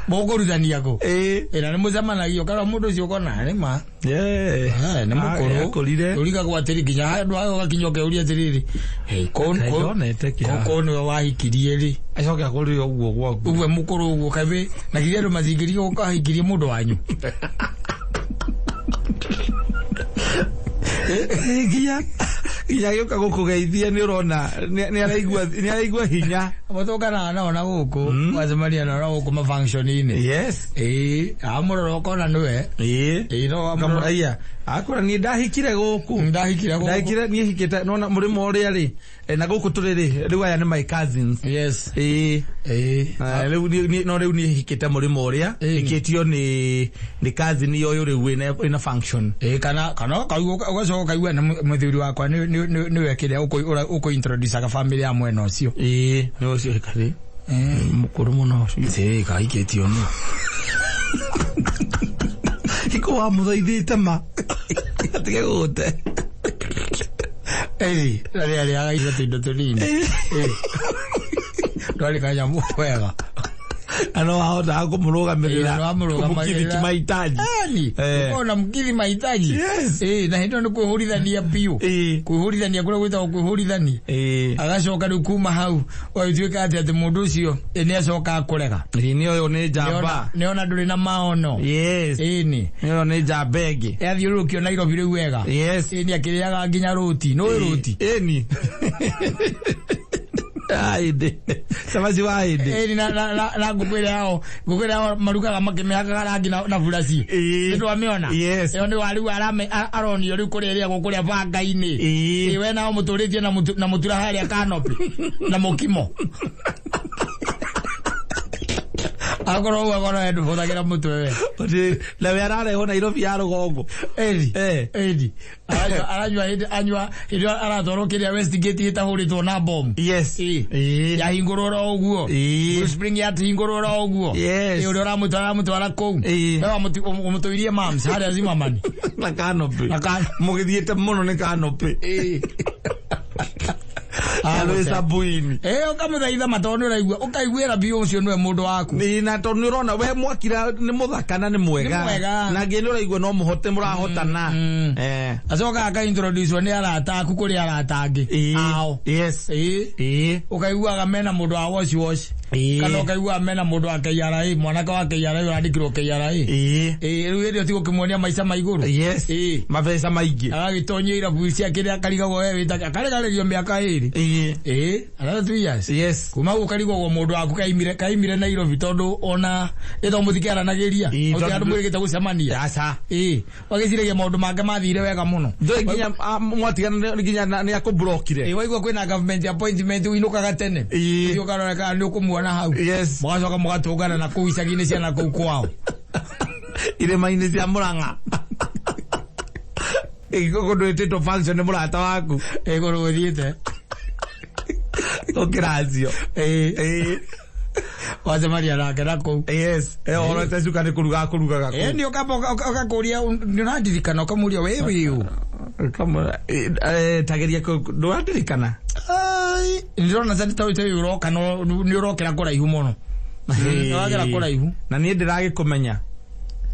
Mũkũrutania kũ? Ĩĩ. Ĩna nĩ mũcemanagio kana mũndũ ũcio ũkona nĩ ma. Yeah. Nĩ mũkũrũ. Akũrire. Ũrigagwo atĩrĩ nginya handũ hayo ũgakinya ũkeuria atĩrĩrĩ. Hey, Ndonete kĩhaha. ko nĩwe wahikirie rĩ. Acoke akũrire ũguo gwaku. Ũguo mũkũrũ ũguo kabe na kithĩ andũ matingĩriga ũkahikirie mũndũ wanyu. Nginya nginya agĩũka gũkũgeithia nĩ ũrona nĩ araigua hinya. Mũtũnganaga nao na gũkũ wacemania nao na gũkũ ma-function-inĩ. Yes. Ĩĩ, amũrora ũkona nĩwe. Ĩĩ. Ĩĩ, no wamũrora. Aya, akũra niĩ ndahikire gũkũ. Ndahikire gũkũ. Ndahikire niĩ hikĩte nona mũrĩmo ũrĩa rĩ na gũkũ tũrĩ rĩ rĩu aya nĩ my cousins. Yes. Ĩĩ. Ĩĩ. Rĩu no rĩu niĩ hikĩte mũrĩmo ũrĩa Ĩĩ. hikĩtio nĩ cousin ũyũ rĩu wĩna function. Ĩĩ, kana ũgacoka ũkaigua nĩ mũthuri wakwa nĩwe kĩrĩa ũkũ introduce family ya mwena ũcio. Ĩĩ, nĩ ũcio ĩkarĩ. Mũkũrũ mũno ũcio. Ĩĩ, kahikĩtio nũ. Hiko wamũthaithĩte ma. Atige gũgũte. Ĩĩ, rĩrĩa arĩaga irio tũindo tũnini. Ĩĩ. Ndwarĩ kanyamũ wega. Na no wahotaga kũmũrũgamĩrĩra. Ĩĩ, no wamũrũgamagĩrĩra. Kũmũkithi kĩmahitaji. Yaani, Eh. ũkorwo na mkidhi mahitaji. Yes. Ĩĩ, na hĩndĩ ĩyo nĩ kwĩhũrithania biũ. Ĩĩ. Kwĩhũrithania kũrĩa gwĩtagwo kwĩhũrithania. Ĩĩ. Agacoka rĩu kuma hau ũgagĩtuĩka atĩ mũndũ ũcio nĩ acoka akũrega. Ĩĩ, nĩ ũyũ nĩ njamba. Nĩona ndũrĩ na maono. Yes. Ĩni. Nĩ ũyũ nĩ njamba ĩngĩ. Athiũrũrũkio Nairobi rĩu wega. Yes. Ĩni akĩrĩaga nginya rũti. Nũĩ rũti? Ĩni. Hĩndĩ. Cabaci wa hĩndĩ. Ĩni na ngũkũ ĩrĩa yao ngũkũ ĩrĩa yao marugaga makĩmĩhakaga rangi na buraci. Ĩĩ. Nĩndwamĩona? Yes. Ĩyo nĩ waru aronio rĩu kũrĩa ĩrĩagwo kũrĩa banga-inĩ. Ĩĩ. Ĩĩ we nao mũtũrĩtie na mũtura harĩa canopy na mũkimo. Akorwo ũguo akorwo we ndũhũthagĩra mũtwe we. Ati, na we ararehwo Nairobi ya rũgongo. Ĩni. Eh. Ĩni. Aranyua hĩndĩ anyua hĩndĩ ĩyo aratwarwo kĩrĩa Westgate ĩtahũrĩtwo na bomu. Yes. Ĩĩ. Ĩĩ. Yahingũrwo oro ũguo. Ĩĩ. Blue Spring yahingũrwo oro ũguo. Yes. Ĩĩ ũrĩa ũramũtwara aramũtwara kũu. Ĩĩ. We ũmũtũirie mams harĩa Zimmerman. Na canopy. Na Mũgĩthiĩte mũno nĩ canopy. Ĩĩ. Na rwĩ cabuini. Ĩĩ ũkamũthaitha ma tondũ nĩ ũraigua ũkaiguĩra biũ ũcio nĩwe mũndũ waku. Ĩĩ, na tondũ nĩ ũrona we mwakira nĩ mũthaka na nĩ mwega. Nĩ mwega. Na ngĩ nĩ ũraigua no mũhote mũrahotana. Eh. Acoka aka introduce nĩ arata aku kũrĩ arata angĩ. Ĩĩ. Ao. Yes. Ĩĩ. Ĩĩ. Ũkaiguaga mena mũndũ wa wash wash. Ĩĩ. Kana ũkaiguaga mena mũndũ wa KRA, mwanake wa KRA ũrandĩkirwo KRA. Ĩĩ. Ĩĩ, rĩu hĩndĩ ĩyo tigũkĩmuonia maica ma igũrũ. Yes. Ĩĩ. Mabeca maingĩ. Agagĩtonyia irabu cia kĩrĩa akarigagwo we wĩta akaregarĩrio mĩaka ĩrĩ. Ĩĩ. Ĩĩ, another 2 years. Yes. Kuma gũkũ karigagwo mũndũ waku kaimire Nairobi tondũ ona ĩto mũtikĩaranagĩria. Ĩĩ, Gũtirĩ andũ mwĩrĩgĩte gũcemania. Aca. Ĩĩ, wagĩciragia maũndũ make mathire wega mũno. Ndũĩ nginya mwatigana nginya nĩ akũblokire. Ĩĩ, waigua kwĩna government appointment ũinũkaga tene. Ĩĩ. Ũthiĩ ũkarora kana nĩ ũkũmuona hau. Yes. Mũgacoka mũgatũngana na kũu icagi-inĩ cia na kũu kwao. Irĩma-inĩ cia Murang'a. Kũndũ ĩtĩtwo function nĩ mũrata waku. Ĩgũrũ ũthiĩte. Ũkĩracio. Ĩĩ. Wacemania nake na kũu. Yes. Ehorete cuka nĩ kũruga akũrugaga kũu. Ĩĩ ũkamba ũgakũria nĩ ũrandirikana ũkamũria we wĩ ũ. Tageria ndũrandirikana. Ai, ndĩrona ta ta ũyũ ũroka no nĩ ũrokera kũraihu mũno. Nĩwagera kũraihu. Na niĩ ndĩragĩkũmenya.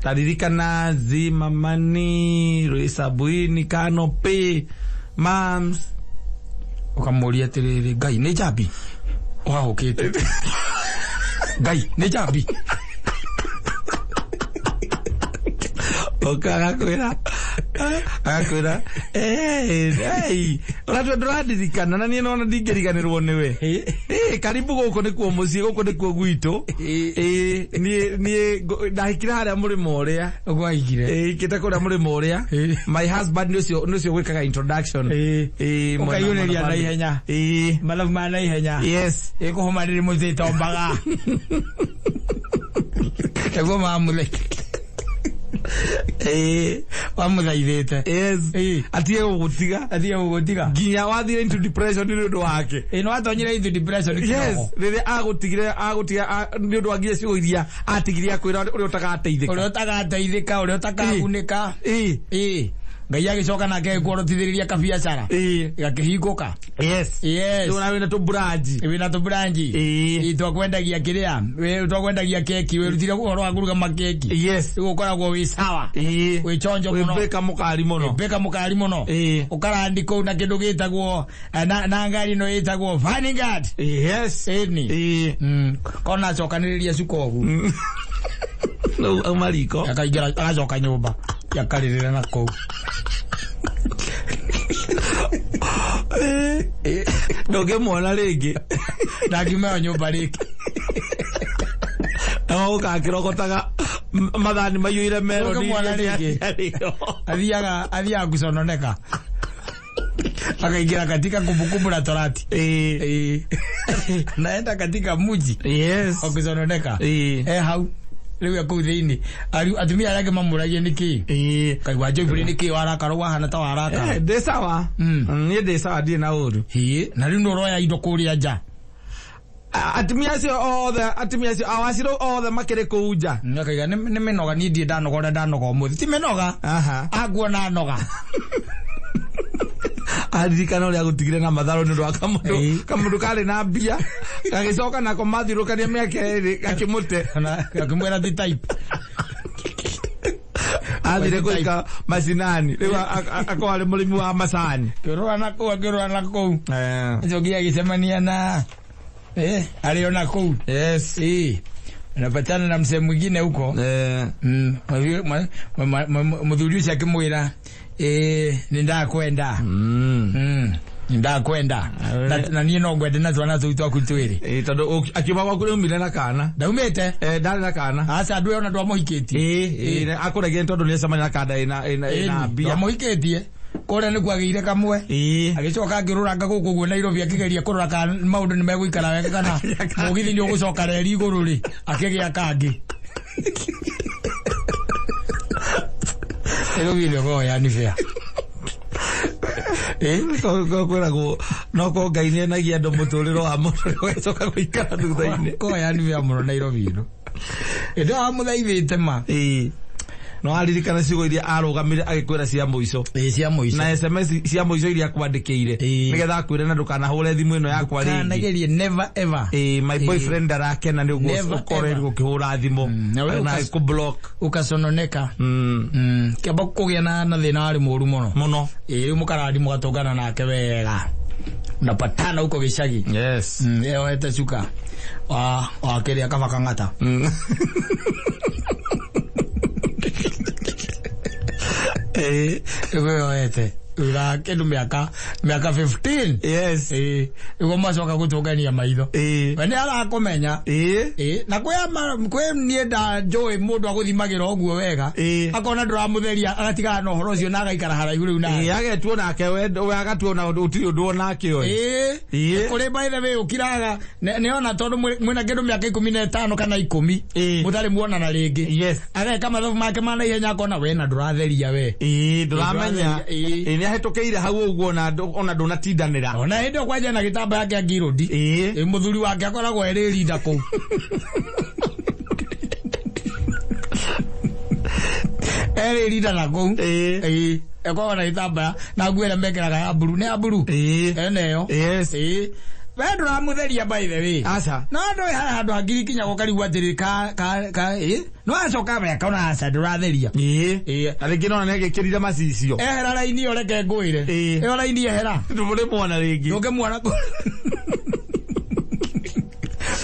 Taririkana Zimamani, Ruisabuini, Canopy, Mams. Ũkamũria atĩrĩrĩ, Ngai nĩ njambi ũhahũkĩte. Ngai nĩ njambi. Oka agakwĩra agakwĩra hey, ũratua ndũrandirikana na niĩ nona ndingĩriganĩrwo nĩwe. Karibu gũkũ nĩkuo mũciĩ, gũkũ nĩkuo gwitũ. Niĩ ndahikire harĩa mũrĩmo ũrĩa. Ũguo ahikire. Hikĩte kũrĩa mũrĩmo ũrĩa. My husband nĩ ũcio gwĩkaga introduction. Ũkaiyũrĩria na ihenya. Mathabu ma na ihenya. Yes. Ĩkũhoma rĩrĩ mũthĩ tombaga. Nĩguo mamũtheke. Wamũthaithĩte. Yes. Atige gũgũtiga. Atige gũgũtiga. Nginya wathire into depression nĩ ũndũ wake. Nĩ watonyire into depression. Yes. Rĩrĩa agũtigire agũtiga nĩ ũndũ wa nginya ciugo iria atigire akwĩra ũrĩa ũtagateithĩka. Ũrĩa ũtagateithĩka, ũrĩa ũtakagunĩka. Ngai agĩcoka nake agĩkũrotithĩrĩria kabiacara. Gakĩhingũka. Yes. Yes. Ndũra wĩna tũbranji. Wĩna tũbranji. Twakwendagia kĩrĩa, twakwendagia keki, wĩrutire ũhoro wa kũruga makeki. Yes. Rĩu ũkoragwo wĩ sawa. Wĩ chonjo mũno. Wĩ beka mũkari mũno. Beka mũkari mũno. Ũkarandi kũu na kĩndũ gĩtagwo na ngari ĩno ĩtagwo Vanguard. Yes. Ĩni. Kona acokanĩrĩria cuka ũguo. Auma riko. Akaingĩra agacoka nyũmba. Yakarĩrĩra na kũu. Ndũngĩmuona rĩngĩ. Ndangiuma nyũmba rĩngĩ. Na ũgakĩrogotaga mathani maiyũire meroni. Ndũngĩmuona rĩngĩ. Athiaga kucononeka. Akaingira katika kumbukumbu la Torati. Naenda katika mji. Yes. Wakusononeka. Hau. Rĩu kũu thĩinĩ atumia arĩa angĩ mamũragia nĩkĩ kaigua Joyful nĩkĩ warakara wahana ta warakara. Ndĩ sawa. Niĩ ndĩ sawa ndirĩ na ũru. Na rĩu nĩ ũroya indo kũrĩa nja. Atumia acio othe, atumia acio awacirũ othe makĩrĩ kũu nja. Akaiga nĩ mĩnoga niĩ ndirĩ ndanoga ũrĩa ndanoga ũmũthĩ. Ti mĩnoga. Anguona noga. Aririkana ũrĩa agũtigire na matharũ nĩ ũndũ wa kamũndũ karĩ na mbia gagĩcoka nako mathiũrũkania mĩaka ĩrĩ gakĩmũte. Gakĩmwĩra ti type. Athire gũika macinani rĩu akorwo arĩ mũrĩmi wa macani. Akĩũrũra na kũu akĩũrũra na kũu. Acokire agĩcemania na arĩ ona kũu. Yes. Anapatana na msee mwingine huko. Mũthuri ũcio akĩmwĩra nĩ ndakwenda. Nĩ ndakwenda. Na niĩ no ngwende na twana tũu twaku twĩrĩ. Tondũ akiuma gwaku nĩaumire na kana. Ndaumĩte? Ndarĩ na kana. Aca ndũĩ ona ndwamũhikĩtie. Akũregire tondũ nĩacemania na kanda ĩna mbia. Ndwamũhikĩtie. Kũrĩa nĩkuo agĩire kamwe. Agĩcoka akĩrũranga gũkũ ũguo Nairobi akĩgeria kũrora kana maũndũ nĩmegũikara wega kana mũgithi nĩ ũgũcoka reri igũrũ rĩ akĩgĩa kangĩ. Nairobi nĩ ũkoragwo yani fair. Kwĩragwo no ko Ngai nĩenagia andũ mũtũrĩre wa mũndũ ũgĩcoka gũikara thutha-inĩ. Koragwo yani fair mũno Nairobi ĩno. Ĩndĩ wamũthaithĩte ma. No aririkana ciugo iria arũgamire agĩkwĩra cia mũico. Cia mũico. Na SMS cia mũico iria akwandĩkĩire. Nĩgetha akwĩre na ndũkanahũre thimũ ĩno yakwa rĩngĩ. Ndũkanagerie never ever. My boyfriend ndarakena nĩ ũguo ũkoretwo ũkĩhũra thimũ. Na ĩkũ-block. Ũkacononeka. Kĩamba kũgĩa na thĩna warĩ mũru mũno. Mũno. Rĩu mũkarandi mũgatũngana nake wega. Unapatana huko gĩcagi. Yes. Eoete cuka. Wa kĩrĩa kaba kang'ata. Ĩguo yoete. Thutha kĩndũ mĩaka 15. Yes. Ĩĩ, nĩguo macoka gũtũngania maitho. Ĩĩ. We nĩ arakũmenya. Ĩĩ. Ĩĩ, na kwĩ niĩ ndanjũĩ mũndũ agũthimagĩra ũguo wega. Ĩĩ. Akona ndũramũtheria agatigana na ũhoro ũcio na agaikara haraihu rĩu nawe. Ĩĩ, agetuo nake we agatuo na ũtirĩ ũndũ onake oĩ. Ĩĩ. Ĩĩ. Kũrĩ by the way ũkiraga nĩ ona tondũ mwĩna kĩndũ mĩaka 15 kana 10. Ĩĩ. Mũtarĩ muonana rĩngĩ. Yes. Ageka mathabu make ma naihenya akona we na ndũratheria we. Ĩĩ, ndũramenya. Ĩĩ. Ĩĩ, nĩ ahĩtũkĩire hau ũguo ona ndũnatindanĩra. Ona hĩndĩ ĩyo kwanja na gĩtambaya kĩa ngirũndi. Ĩĩ. Ĩĩ, mũthuri wake akoragwo erĩ rinda kũu. Erĩ rinda na kũu. Ĩĩ. Ĩĩ. Akoragwo na gĩtambaya na nguo ĩrĩa mekĩraga ya mburu. Nĩ ya mburu? Ĩĩ. Ene ĩyo. Yes. Ĩĩ. We ndũramũtheria by the way. Aca. No ndũĩ harĩ handũ hangirikinya ũkarigwo atĩrĩ ka ĩĩ. No acoka weka ona aca ndũratheria. Ĩĩ. Ĩĩ. Na rĩngĩ nona nĩ agĩkĩrire macicio. Ehera raini ĩyo reke ngwĩre. Ĩĩ. Ĩyo raini ehera. Ndũrĩ mwana rĩngĩ. Ndũngĩmuona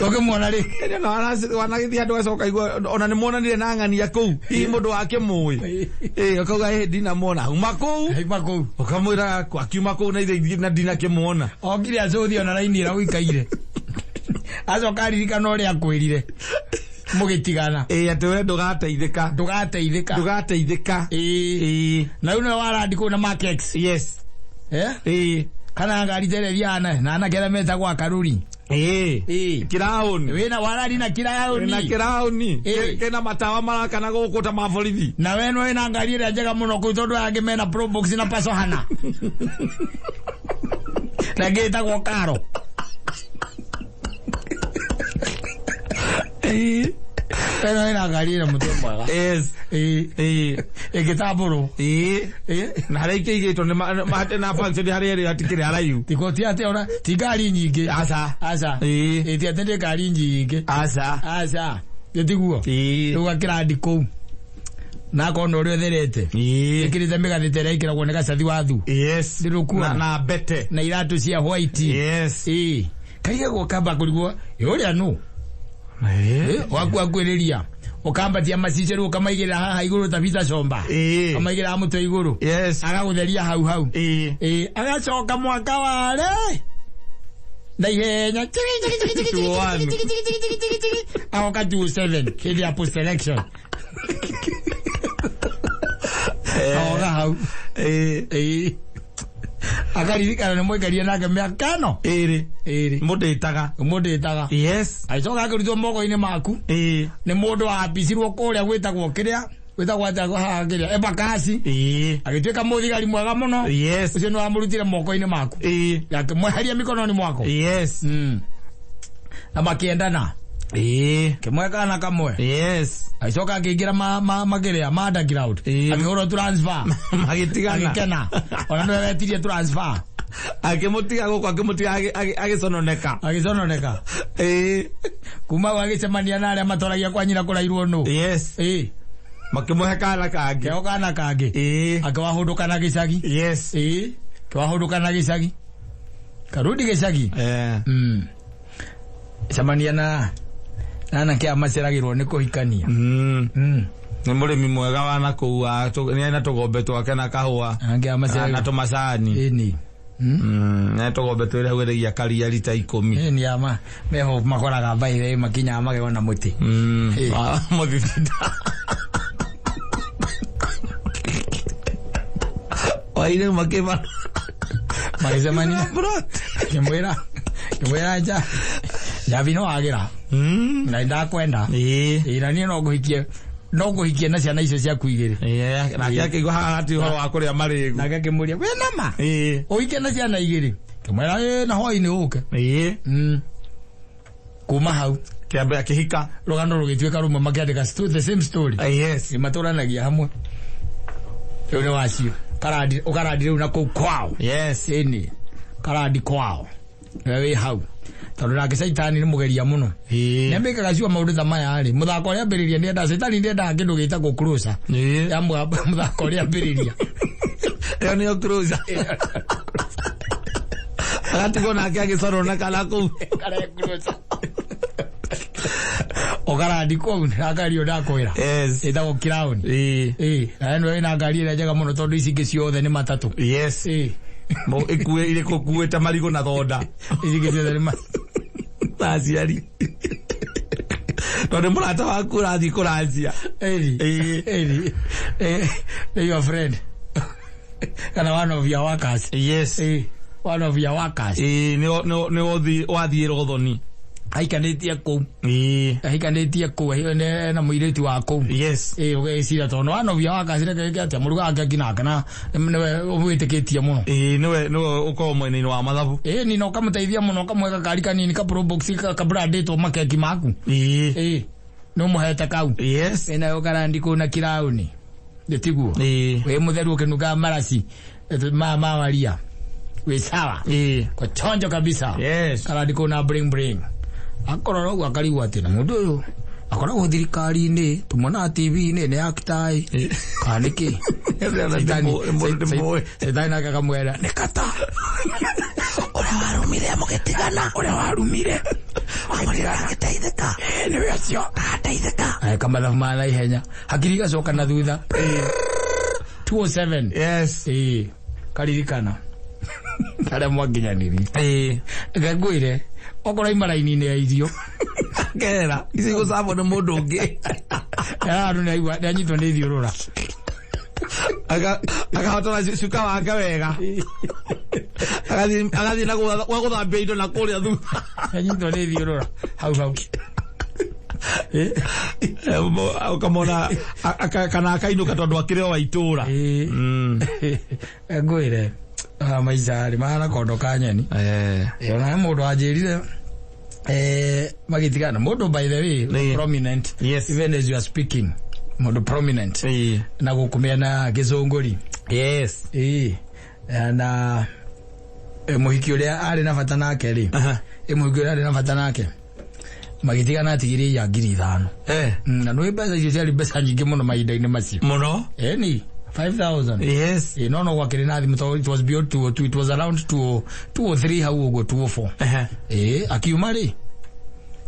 ndũngĩmuona rĩngĩ. Ĩrĩa no wanagĩthiĩ handũ agacoka igua ona nĩ muonanire na ng'ania kũu. Hihi mũndũ wake mũĩ. Ĩĩ, ũkauga ĩĩ ndinamuona. Uma kũu. Aima kũu. Ũkamwĩra akiuma kũu na ithe na ndinakĩmuona. Okire acũthi ona raini ĩrĩa ũikaire. Acoka aririkana ũrĩa akwĩrire. Mũgĩtigana. Ĩĩ, atĩ we ndũgateithĩka. Ndũgateithĩka. Ndũgateithĩka. Ĩĩ. Ĩĩ. Na rĩu nĩwe warandi kũu na Mark X. Yes. Eh? Ĩĩ. Kana ngari ta ĩrĩa ĩthiaga na anake arĩa metagwo akaruri. Ĩĩ. Ĩĩ. Kĩraũni. Wĩna warandi na kĩraũni. Na kĩraũni. Ĩĩ. Kĩna matawa marakana gũkũ ta ma borithi. Na we nĩwe wĩna ngari ĩrĩa njega mũno kũu tondũ aya angĩ mena Probox na Pasohana. Na ĩngĩ ĩtagwo Karo. Ĩĩ. We nĩwe wĩna ngari ĩrĩa mũtwe mwega. Yes. Ĩĩ. Ĩĩ. Ĩngĩtambũrwo. Ĩĩ. Ĩĩ. Na harĩa ikĩigĩtwo nĩ na function harĩa ĩrĩ hatikĩrĩ haraihu. Tiko ti atĩ ona ti ngari nyingĩ. Aca. Aca. Ĩĩ. Ĩĩ ti atĩ nĩ ngari nyingĩ. Aca. Aca. Tiguo. Ĩĩ. Rĩu gakĩrandi kũu. Na akona ũrĩa ũtherete. Ĩĩ. Ĩkĩrĩte mĩgathĩ ta ĩrĩa ĩkĩragwo nĩ gacathi wa thu. Yes. Ndĩrũkuona. Na mbete. Na iratũ cia white. Yes. Ĩĩ. Karigagwo kamba kũrigwo ĩ ũrĩa nũ? Ĩĩ. Waku akwĩrĩria. Ũkambatia macicio rĩu ũkamaigĩrĩra haha igũrũ ta Peter Somba. Ĩĩ. Ũkamaigĩrĩra mũtwe igũrũ. Yes. Agagũtheria hau hau. Ĩĩ. Ĩĩ. Agacoka mwaka warĩ na ihenya. Agoka 27 hĩndĩ ya post election. Agoka hau. Ĩĩ. Ĩĩ. Akaririkana nĩ mwaikaria nake mĩaka ĩno. Ĩrĩ. Ĩrĩ. Mũndĩtaga. Mũndĩtaga. Yes. Agĩcoka akĩrutwo moko-inĩ maku. Ĩĩ. Nĩ mũndũ wapicirwo kũrĩa gwĩtagwo kĩrĩa gwĩtagwo atĩa haha kĩrĩa Embakasi. Ĩĩ. Agĩtuĩka mũthigari mwega mũno. Yes. Ũcio nĩ wamũrutire moko-inĩ maku. Ĩĩ. Akĩmweheria mĩkono-inĩ mwako. Yes. Na makĩendana. Ĩĩ. Kĩmwe kana kamwe. Yes. Agĩcoka akĩingĩra makĩrĩa ma underground. Ĩĩ. Akĩhũrwo transfer. Magĩtigana. Agĩkena. Ona nĩwe wetirie transfer. Akĩmũtiga gũkũ akĩmũtiga agĩcononeka. Agĩcononeka. Ĩĩ. Kuma hau agĩcemania na arĩa matwaragia kwa nyina kũrairwo nũ. Yes. Ĩĩ. Makĩmũhe kana kangĩ. Kĩo kana kangĩ. Ĩĩ. Akĩwahũndũka na gĩcagi. Yes. Ĩĩ. Kĩwahũndũka na gĩcagi. Karudi gĩcagi. Eh. Cemania na anake aya maceragĩrwo nĩ kũhikania. Nĩ mũrĩmi mwega wa nakũu nĩ na tũgombe twake na kahũa. Anake aya Na maceragĩrwo. tũmacani. Ĩni. Nĩ tũgombe twĩrĩ hau ĩrĩgia karia rita 10. Ĩni ama meho makoraga mbaire makinyaga magego na mũtĩ. Ĩĩ. Mũthithinda. Waire makĩba. Magĩcemania. Ngĩmwĩra nja. Njabi no wagĩra. Na ndakwenda. Ĩĩ. Ĩĩ na niĩ no ngũhikie. No ngũhikie na ciana icio ciaku igĩrĩ. Ĩĩ, nake akĩigua haha hatirĩ ũhoro wa kũrĩa marĩgu. Nake akĩmũria wĩ nama? Ĩĩ. Ũhike na ciana igĩrĩ. Ngĩmwĩra ĩĩ na hwaĩ-inĩ ũke. Ĩĩ. Kuma hau. Kĩambe akĩhika. Rũgano rũgĩtuĩka rũmwe makĩandĩka the same story. Yes. Matũranagia hamwe. Rĩu nĩ wacio. Karandi ũkarandi rĩu na kũu kwao. Yes. Ĩni. Karandi kwao. Nĩwe wĩ hau. Tondũ nake caitani nĩ mũgeria mũno. Ĩĩ. Nĩambĩkaga cua maũndũ ta maya rĩ. Mũthako ũrĩa ambĩrĩria nĩendaga caitani nĩendaga kĩndũ gĩtagwo closer. Ĩĩ. Ya mũthako ũrĩa ambĩrĩria. Ĩyo nĩyo closer. Agatigwo nake agĩcorwo na kana kũu. Kare closer. Ũkarandi kũu na ngari ĩyo ndakwĩra. Yes. Ĩtagwo Crown. Ĩĩ. Ĩĩ, na ĩno ĩna ngari ĩrĩa njega mũno tondũ ici ingĩ ciothe nĩ matatũ. Yes. Ĩĩ. Mo ikuĩ irĩ kuĩte marigũ na thonda. Ici ingĩ ciothe nĩ matatũ. Na aciari. Tondũ mũrata waku ũrathiĩ kũracia. Ĩri. Ĩĩ. Ĩri. Ĩĩ, your friend. Kana one of your workers. Yes. Ĩĩ, one of your workers. Ĩĩ, nĩ wathiĩra ũthoni. Aikanĩtie kũu. Ĩĩ. Ahikanĩtie kũu ena mũirĩtu wa kũu. Yes. Ĩĩ, ũgeciria tondũ one of your workers nĩ kĩrĩa atĩa mũruga wake nginake na nĩwe ũmwĩtĩkĩtie mũno. Ĩĩ, nĩwe ũkoragwo mwena-inĩ wa mathabu. Ĩĩ, ni na ũkamũteithia mũno ũkamũhe gakari kanini ka probox kabrandĩtwo makeki maku. Ĩĩ. Ĩĩ, nĩ ũmũhete kau. Yes. Ĩna ũkarandi kũu na kiraũni. Nĩtiguo. Ĩĩ. Wĩ mũtheru ũkĩnungaga maraci ma mawaria. Wĩ sawa. Ĩĩ. Kwa chonjo kabisa. Yes. Karandi kũu na bling bling. Akorora ũguo akarigwo atĩ na mũndũ ũyũ akoragwo thirikari-inĩ tũmonaga TV-inĩ nĩ actor ĩ kana nĩkĩ. Shetani nake akamwĩra nĩ kata ũrĩa warumire mũgĩtigana ũrĩa warumire agĩteithĩka nĩwe ũcio agateithĩka ageka mathabu ma naihenya hakiri igacoka na thutha 207. Yes. Ĩĩ, karirikana harĩa mwakinyanĩrie. Ĩĩ. Reke ngwĩre okorwo ima raini-inĩ ya irio Kera ici gũcabwo nĩ mũndũ ũngĩ. Era andũ nĩaigua nĩanyitwo nĩ thiũrũra. Akahotora cuka wake wega. Agathiĩ na gwa gũthambia indo na kũrĩa thutha. Nĩanyitwo nĩ thiũrũra hau hau. Ũkamona kana akainũka tondũ akĩrĩ o wa itũũra. Ĩĩ. Ngwĩre maica rĩ mahana kondo ka nyeni. Eh. Ona he mũndũ wanjĩrire magĩtigana mũndũ by the way Ĩĩ. prominent. Yes. Even as you are speaking mũndũ prominent. Ĩĩ. Na gũkũ mĩena gĩcũngũri. Yes. Ĩĩ. Na mũhiki ũrĩa arĩ na bata nake rĩ. Aha. Mũhiki ũrĩa arĩ na bata nake magĩtigana atigire ya 5,000. Eh. Na nĩ mbeca icio ciarĩ mbeca nyingĩ mũno mahinda-inĩ macio. Mũno. Ĩni 5,000. Yes. Ĩĩ, no gwakĩrĩ na thimũ tondũ it was beyond 202, it was around 203 hau ũguo 204. Ehe. Ĩĩ, akiuma rĩ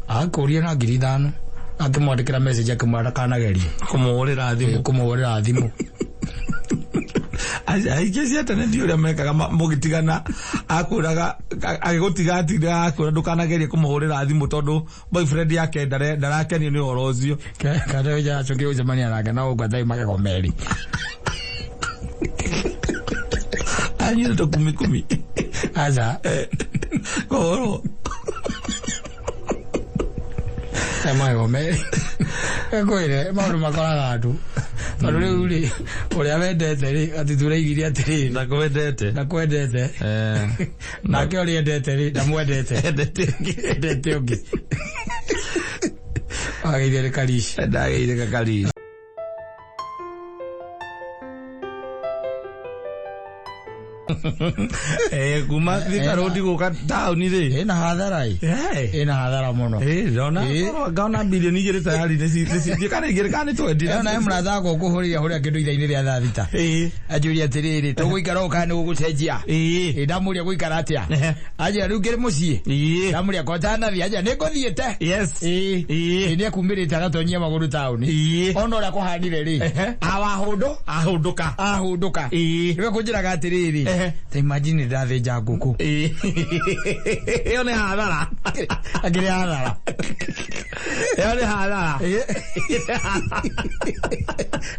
akũria na 5,000 akĩmwandĩkĩra message akĩmwĩra ndakanagerie Kũmũhũrĩra thimũ. Kũmũhũrĩra thimũ. Aingĩ cia tene ndi ũrĩa mekaga mũgĩtigana akwĩraga agĩgũtiga atindaga akwĩra ndũkanagerie kũmũhũrĩra thimũ tondũ boyfriend yake ndarakenio nĩ ũhoro ũcio. Kana acokire gũcemania nake na ũguo athai magego merĩ. Anyuire tũkumi kumi. Aca. Kũhũrwo. Magego merĩ. Ngwĩre maũndũ makoraga andũ. Tondũ rĩu rĩ ũrĩa wendete rĩ atĩ tũraigire atĩrĩrĩ. Ndakwendete. Ndakwendete. Nake ũrĩa endete rĩ ndamwendete. Endete ũngĩ. Endete ũngĩ. Wagĩire nĩ karici. Ndagĩire kakarici. Kuma Thika Road gũka taũni rĩ. Ĩna hathara ĩ. Ĩna hathara mũno. Ĩĩ, ndona ngaona bilioni igĩrĩ tayari nĩ kana igĩrĩ kana nĩ twendi. Ĩyo nawe mũrata wakwa ũkũhũrĩra hũrĩra kĩndũ ithaa-inĩ rĩa thaa thita. Ĩĩ. Anjũria atĩrĩrĩ tũgũikara ũũ kana nĩ gũgũcenjia. Ĩĩ. Ĩĩ, ndamũria gũikara atĩa. Anjĩra rĩu ngĩrĩ mũciĩ. Ĩĩ. Ndamũria ko ndanathiĩ anjĩra nĩ ngũthiĩte. Yes. Ĩĩ. Ĩĩ. Ĩĩ, nĩekumĩrĩte agatonyia magũrũ taũni. Ĩĩ. Ona ũrĩa kũhanire rĩ. Awahũndũ. Ahũndũka. Ahũndũka. Ĩĩ. Nĩwe kũnjĩraga atĩrĩrĩ. Ta imagine ndathĩnja ngũkũ. Ĩĩ. Ĩyo nĩ hathara. Akĩrĩ hathara. Ĩyo nĩ hathara.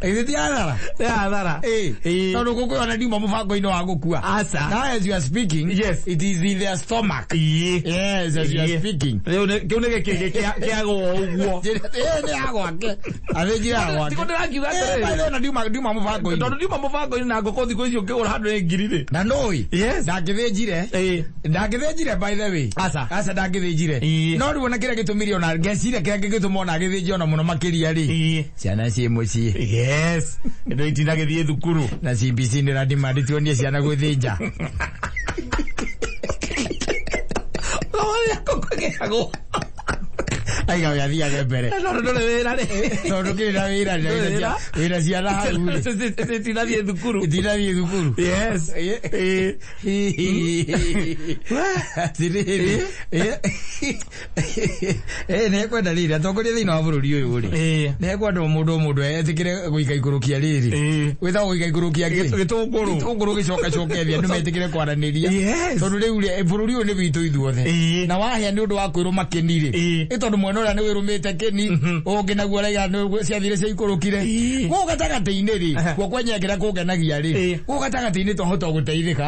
Ĩĩ. Ti hathara. Nĩ hathara. Ĩĩ. Tondũ ngũkũ ĩyo ona ndiuma mũbango-inĩ wa gũkua. Aca. Now as you are speaking, Yes. it is in their stomach. Ĩĩ. Yes, as you are Ĩĩ. speaking. Rĩu kĩu nĩ gĩkĩngĩ kĩagwo ũguo. Ĩĩ, nĩ ya gwake. Athĩnjire ya gwake. Tiko ndĩrakiuga Ĩĩ, atĩrĩrĩ. by the way, na ndiuma mũbango-inĩ. Tondũ ndiuma mũbango-inĩ na ngũkũ thikũ ici ũkĩgũra handũ nĩ ngiri rĩ. Na nũĩ. Yes. Ndangĩthĩnjire. Ĩĩ. Ndangĩthĩnjire by the way. Aca. Aca ndangĩthĩnjire. Ĩĩ. No rĩu ona kĩrĩa gĩtũmire ona ngeciria kĩrĩa gĩgĩtũma ona agĩthĩnjie ona mũno makĩria rĩ. Ĩĩ. Ciana ciĩ mũciĩ. Yes. Ĩndo itinagĩthiĩ thukuru. Na CBC nĩ radimandi tuonie ciana gũthĩnja. Thogora ngũkũ ĩgĩagwo. Aiga we athiage mbere. No ndũrĩ wĩra rĩ. Tondũ kĩrĩ na wĩra Wĩra. wĩra ciana hau rĩ. Itinathiĩ thukuru. Itinathiĩ thukuru. Yes. Atĩrĩrĩ. Nĩ ekwenda rĩrĩ atongoria thĩinĩ wa bũrũri ũyũ rĩ. Nĩ ekwenda o mũndũ o mũndũ etĩkĩre gũika ikũrũkia rĩrĩ. Wĩtagwo gũika ikũrũkia kĩ? Gĩtũngũrũ. Gĩtũngũrũ gĩcokacoke thĩ andũ metĩkĩre kwaranĩria. Yes. Tondũ rĩu rĩ bũrũri ũyũ nĩ witũ ithuothe. Na wahĩa nĩ ũndũ wa kwĩrũma kĩni rĩ. Ĩ tondũ mwena ũrĩa nĩ wĩrũmĩte kĩni ũngĩ naguo araiga nĩ ciathire ciaikũrũkire. Gũkũ gatagatĩ-inĩ rĩ guo kwenyewe kĩrĩa kũngenagia rĩ gũkũ gatagatĩ-inĩ twahota gũteithĩka.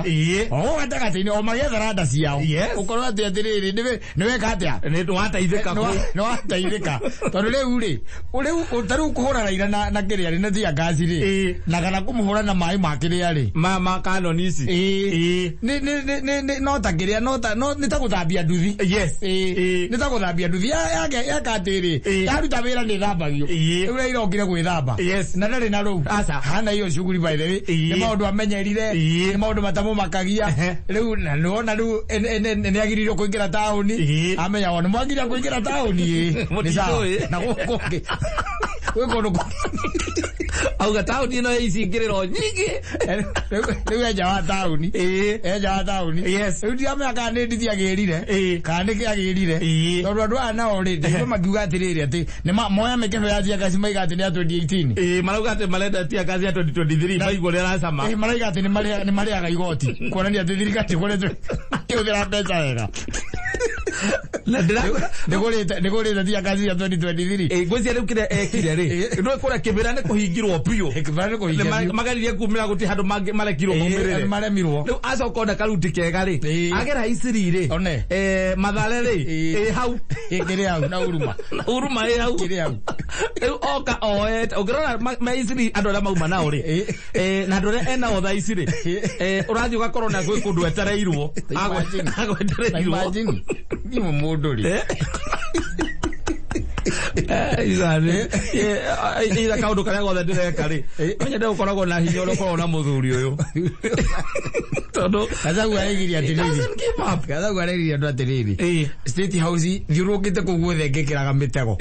O gũkũ gatagatĩ-inĩ o magĩetha randa ciao. Ũkorwo atĩ atĩrĩrĩ nĩ weka atĩa? Nĩ wateithĩka. Nĩ wateithĩka. Tondũ rĩu rĩ rĩu ta rĩu kũhũra Raila na kĩrĩa rĩ na tear gas rĩ na kana kũmũhũra na maĩ ma kĩrĩa rĩ ma kanoni ici. Nĩ no ta kĩrĩa no ta nĩ ta gũthambia nduthi. Yes. Nĩ ta gũthambia nduthi yaka atĩrĩ yaruta wĩra nĩ ĩthambagio. Rĩu Raila okire gwĩthamba. Yes. Na ndarĩ na rũu. Aca. Hana hiyo shughuli by the way. Nĩ maũndũ amenyerire. Nĩ maũndũ matamũmakagia. Rĩu na nĩwona rĩu nĩ agĩrĩirwo kũingĩra taũni. Amenya wona mwagĩrĩire kũingĩra taũni ĩ. Nĩ sawa. Na gũkũ kũngĩ. Gwĩ kũndũ kũngĩ. Auga taũni ĩno icingĩrĩro nyingĩ. Rĩu enja wa taũni. Enja wa taũni. Yes. Rĩu ndiramenya kana nĩ ndithi agĩrire. Kana nĩ kĩ agĩrire. Tondũ andũ aya nao rĩ ndĩrona makiuga atĩrĩrĩ atĩ nĩ moya mĩkebe ya tear gas maiga atĩ nĩ ya 2018. Marauga atĩ marenda tear gas ya 2023 maigua ũrĩa ĩracama. Marauga atĩ nĩ marĩaga igoti kuonania atĩ thirikari ĩkoretwo ĩkĩhũthĩra mbeca wega. Ndĩgũrĩte tear gas ya 2023. Ngwĩciria rĩu kĩrĩa ekire rĩ ndũĩ kũrĩa kĩmĩra nĩ kũhingirwo biũ. Kĩmĩra nĩ kũhingirwo biũ. Mageririe kumĩra gũtirĩ handũ marekirwo maumĩrĩre. Maremirwo. Rĩu acoka ona karuti kega rĩ agera Isiri rĩ Mathare rĩ ĩ hau. Kĩrĩ hau na Huruma. Huruma ĩ hau. Kĩrĩ hau. Rĩu oka oete ũngĩrora me Isiri andũ arĩa mauma nao rĩ na andũ arĩa enao thaa ici rĩ ũrathiĩ ũgakorwo na gwĩ kũndũ etereirwo. Agwetereirwo. Imagine. Ni mũndũ rĩ. Ira kaũndũ karĩa gothe ndĩreka rĩ no nyende gũkoragwo na hinya ũrĩa ũkoragwo na mũthuri ũyũ tondũ Gachagua araigire atĩrĩrĩ. Gachagua araigire andũ atĩrĩrĩ. State House thiũrũrũkĩte kũu guothe ngĩkĩraga mĩtego.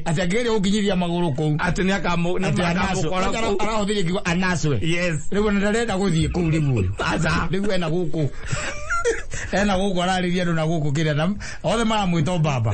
Atĩ angĩgeria gũkinyithia magũrũ kũu. Atĩ nĩ akamũkora kũu. Arahũthĩria kiugo anaswe. Yes. Rĩu ona ndarenda gũthiĩ kũu rĩu ũyũ. Aca. Rĩu ena gũkũ. Ena gũkũ ararĩria andũ na gũkũ kĩrĩa na othe maramwĩta baba.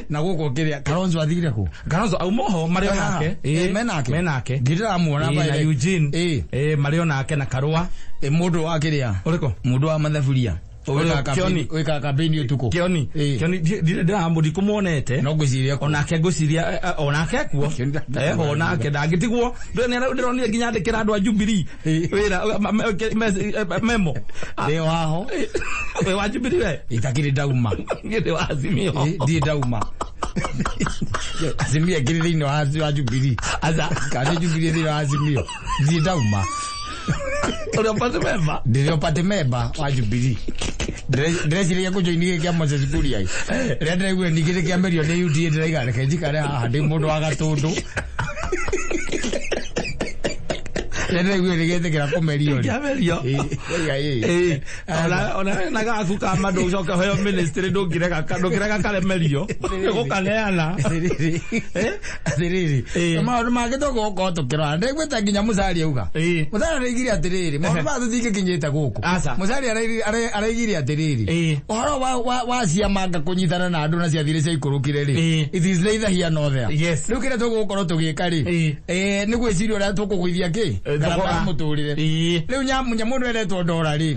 Na gũkũ kĩrĩa Kalonzo athire kũ? Kalonzo auma ho marĩ o nake. Menake. Menake. Ndiramuona na Eugene. Marĩ o nake na Karũa. Mũndũ wa kĩrĩa? Ũrĩkũ? Mũndũ wa mathaburia. Wĩkaga campaign ũtukũ. Kĩoni. Kĩoni ndĩramũ ndikũmuonete. No ngwĩciria onake ngwĩciria onake kuo. Eho nake ndangĩtigwo. Ndĩronire nginya andĩkĩra andũ a Jubilee wĩra memo. Ndĩ waho. Wĩ wa Jubilee we? Itakĩrĩ ndauma. Niĩ ndĩ wa Azimio. Ndirĩ ndauma. Azimio ĩkĩrĩ thĩinĩ wa Jubilee. Aca. Kana nĩ Jubilee thĩinĩ wa Azimio. Ndirĩ ndauma. Ũrĩ o party member? Ndĩrĩ o party member wa Jubilee. Ndĩreciria kũjoini gĩkĩ kĩa Moses Kuria. Rĩrĩa ndĩraigua ningĩ nĩ kĩamerio nĩ UDA ndĩraiga reke njikare haha ndĩ mũndũ wa gatũndũ. Rĩrĩa ndĩraigua nĩ gĩetĩkĩra kũmerio rĩ. Kĩamerio. Ona na gaku ka mandũ ũcoke ũheo ministry ndũngĩrega karemerio. Nĩgũkaneana. Atĩrĩrĩ. Maũndũ mangĩ tũgũkorwo tũkĩrora. Ndĩraiguĩte nginya Musalia auga. Musalia araigire atĩrĩrĩ, maũndũ maya tũtingĩkinyĩte gũkũ. Musalia araigire atĩrĩrĩ, ũhoro wa ciama kũnyitana na andũ na ciathire ciaikũrũkire rĩ, it is neither here nor there. Yes. Rĩu kĩrĩa tũgũkorwo tũgĩka rĩ, nĩ gwĩciria ũrĩa tũkũgũithia kĩ? Ngarama ya mũtũrĩre. Rĩu nyamũ ĩno ĩretwo ndora rĩ,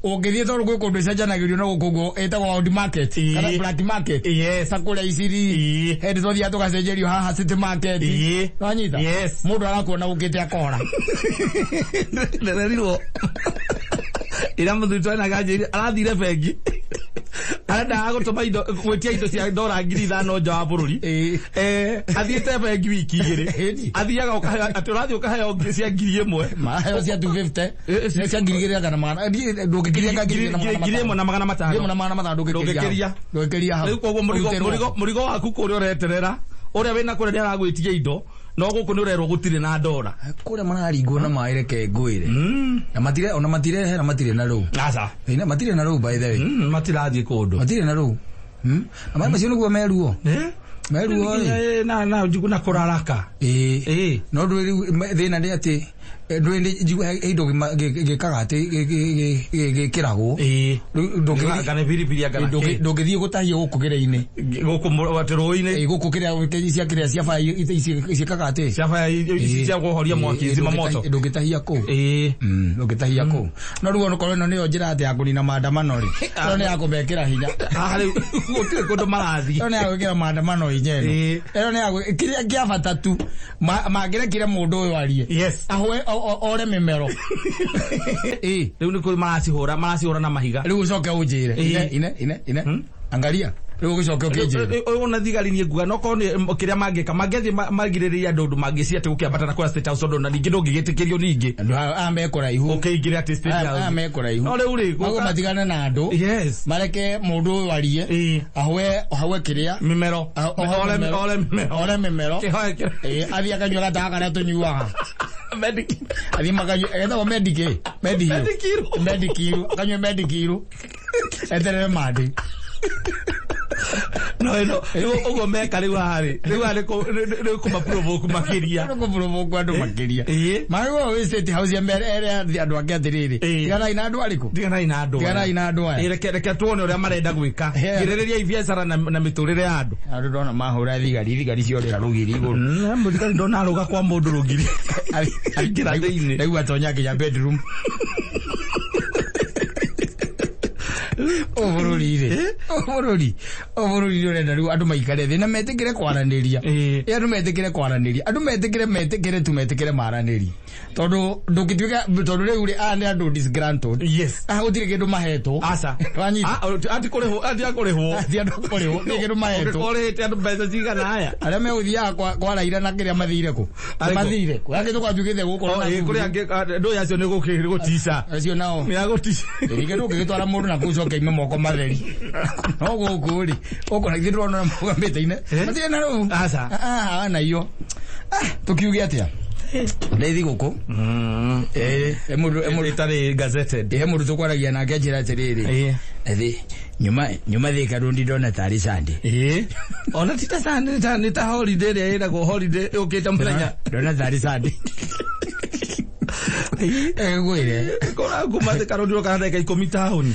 ũngĩthiĩ tondũ gwĩ kũndũ ĩcenjanagĩrio na gũkũ ũguo ĩtagwo round market kana black market. Ta kũrĩa Isiri. Hĩndĩ twathiaga tũgacenjerio haha city market. Nĩwanyita? Yes. Mũndũ arakuona ũkĩte akora. Ndĩrerirwo. Ira mũthuri twena ganjĩrire arathire bengi. Arendaga gũtũma indo gwĩtia indo cia ndora 5,000 nja wa bũrũri. Athiĩte bengi wiki igĩrĩ. Athiaga ũkaheo atĩ ũrathiĩ ũkaheo cia 1,000. Maheo cia 250. Cia 2,000 kana magana. Ndũngĩkĩria 1,500. 1,500 ndũngĩkĩria. Ndũngĩkĩria hau. Rĩu koguo mũrigo waku kũrĩa ũreterera ũrĩa wĩna kũrĩa nĩaragwĩtia indo no gũkũ nĩ ũrerwo gũtirĩ na ndora. Kũrĩa mararingwo na maĩ reke ngwĩre. Na matire ona matirehera matirĩ na rũu. Aca. Matirĩ na rũu by the way. Matirathiĩ kũndũ. Matirĩ na rũu. Na maĩ macio nĩguo meruo. Meruo rĩ. Na na na kũraraka. Ĩĩ, no ndũĩ rĩu thĩna nĩ atĩ ndũĩ nĩ njigua he indo gĩkaga atĩ gĩkĩragwo. Rĩu Kana biribiri anga ndũngĩthiĩ gũtahia gũkũ kĩrĩa-inĩ. Gũkũ atĩ rũĩ-inĩ. Ĩĩ, gũkũ kĩrĩa cia kĩrĩa cia baya ciĩkaga atĩ cia baya ici cia kũhoria mwaki, zima moto. Ndũngĩtahia kũu. Ndũngĩtahia kũu. No rĩu onokorwo ĩno nĩyo njĩra atĩ ya kũnina maandamano rĩ, ĩno nĩ ya kũmekĩra hinya. Haha rĩu gũtirĩ kũndũ marathiĩ. Ĩno nĩ ya gwĩkĩra maandamano hinya ĩno. Ĩno nĩ ya kĩrĩa kĩa bata tu mangĩrekire mũndũ ũyũ arie. Yes. Ahwe ore mĩmero. Rĩu nĩ kũrĩ maracihũra na mahiga. Rĩu ũcoke ũnjĩre. Ine ine ine ine. Angalia. Rĩu ũgĩcoke ũkĩnjĩre. Ũyũ ona thigari niĩ nguga no korwo nĩ kĩrĩa mangĩka mangĩthiĩ magirĩrĩrie andũ ũndũ mangĩcia atĩ gũkĩambata na kũrĩa State House, tondũ na ningĩ ndũngĩgĩtĩkĩrio ningĩ Andũ aya me kũraihu. ũkĩingĩre atĩ State Aya House. me kũraihu. No rĩu rĩ Maguo matigane na andũ. Yes. Mareke mũndũ ũyũ arie. Ahwe ahwe kĩrĩa. Mĩmero. Ore Ore mĩmero. Ore mĩmero. Kĩhoe kĩrĩa. Ĩĩ, athiĩ akanyua gatawa karĩa tũnyuaga. Athiĩ makanyua getagwo medikĩ. Medihiru. Medikiru. Medikiru. Akanyue medikiru. Eterere mandĩ. No ĩno ũguo meka rĩu haha rĩ, rĩu haha nĩ kũmaprovoke makĩria. Nĩ kũprovoke andũ makĩria. Magĩrĩirwo wĩ State House ya mere ere andũ ake atĩrĩrĩ. Tiganai na andũ arĩkũ? Tiganai na andũ aya. Tiganai na andũ aya. Reke tuone ũrĩa marenda gwĩka. Girĩrĩriai biacara na mĩtũrĩre ya andũ. Andũ ndona mahũra thigari, thigari ciorĩra rũgiri igũrũ. Mũthigari ndona arũga kwa mũndũ rũgiri. Aingĩra thĩinĩ. Ndaigua atonya nginya bedroom. Ũbũrũri rĩ, ũbũrũri nĩ ũrenda rĩu andũ maikare thĩ na metĩkĩre kwaranĩria. Andũ metĩkĩre kwaranĩria, andũ metĩkĩre metĩkĩre tu metĩkĩre maranĩrie, tondũ ndũngĩtuĩka, tondũ rĩu rĩ, aya nĩ andũ disgruntled. Yes. Aya gũtirĩ kĩndũ mahetwo. Aca. Wanyita? Ati kũrĩhwo, ati akũrĩhwo. Ti andũ kũrĩhwo, nĩ kĩndũ mahetwo. Ũngĩkorwo ũrĩhĩte andũ mbeca cigana aya. Arĩa megũthiaga kwa Raila na kĩrĩa mathire kũ? Arĩkũ? Mathire kũ? Angĩ tũkwatuĩkĩte gũkũ na Kũrĩ angĩ, ndũĩ acio nĩ gũtica. Acio nao. Nĩ agũtica. Rĩngĩ ndũngĩgĩtwara mũndũ na kũu coke ime moko matheri. No gũkũ rĩ, gũkũ na ithuĩ ndĩrona mũgamĩte-inĩ. Matirĩ na rũu. Aca. Na iyo. Tũkiuge atĩa? Nĩ thigũkũ. Mũndũ ĩtarĩ gazetted. He mũndũ tũkwaragia nake anjĩra atĩrĩrĩ. Thĩ nyuma Thika Road ndona tarĩ Sunday. Ona ti ta Sunday, nĩ ta holiday ĩrĩa ĩragwo holiday ĩũkĩte mũthenya. Ndona tarĩ Sunday. Ngwĩre. Kora kuma Thika Road ũroka na ndagĩka 10 taũni.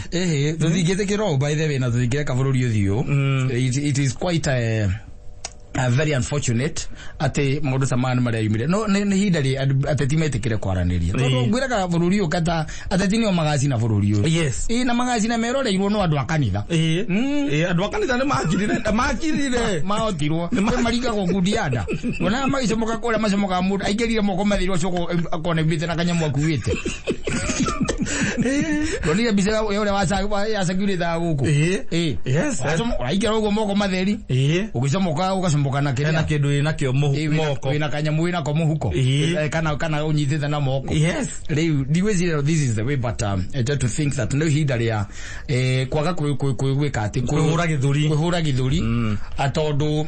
Tũtingĩtĩkĩra ũũ by the way, na tũtingĩreka bũrũri ũthiĩ ũũ. It is quite a very unfortunate atĩ maũndũ ta maya nĩ mareyumĩria. No nĩ ihinda rĩ ateti metĩkĩre kwaranĩria. Tondũ ngwĩraga bũrũri ũyũ kata ateti nĩo magacina bũrũri ũyũ. Yes. Ĩĩ, na magacina meroreirwo no andũ a kanitha. Andũ a kanitha nĩ makirire, makirire. Mahotirwo. Nĩ maringagwo ngundi ya nda. Wonaga magĩcomoka kũrĩa macomokaga mũndũ aingĩrire moko mathirwo acoka akona aumĩte na kanyamũ akuĩte. Ndonire mbica ya ũrĩa ya security ya gũkũ. Yes. Waingĩra ũguo moko matheri. Ũgĩcomoka ũgacomoka na kĩrĩa. Hena kĩndũ wĩnakĩo moko. Wĩna kanyamũ wĩnako mũhuko. Kana ũnyitĩte na moko. Yes. Rĩu ndigwĩciria this is the way, but I tend to think that no ihinda rĩa kwaga gwĩka atĩ Kwĩhũra gĩthũri. Kwĩhũra gĩthũri. Tondũ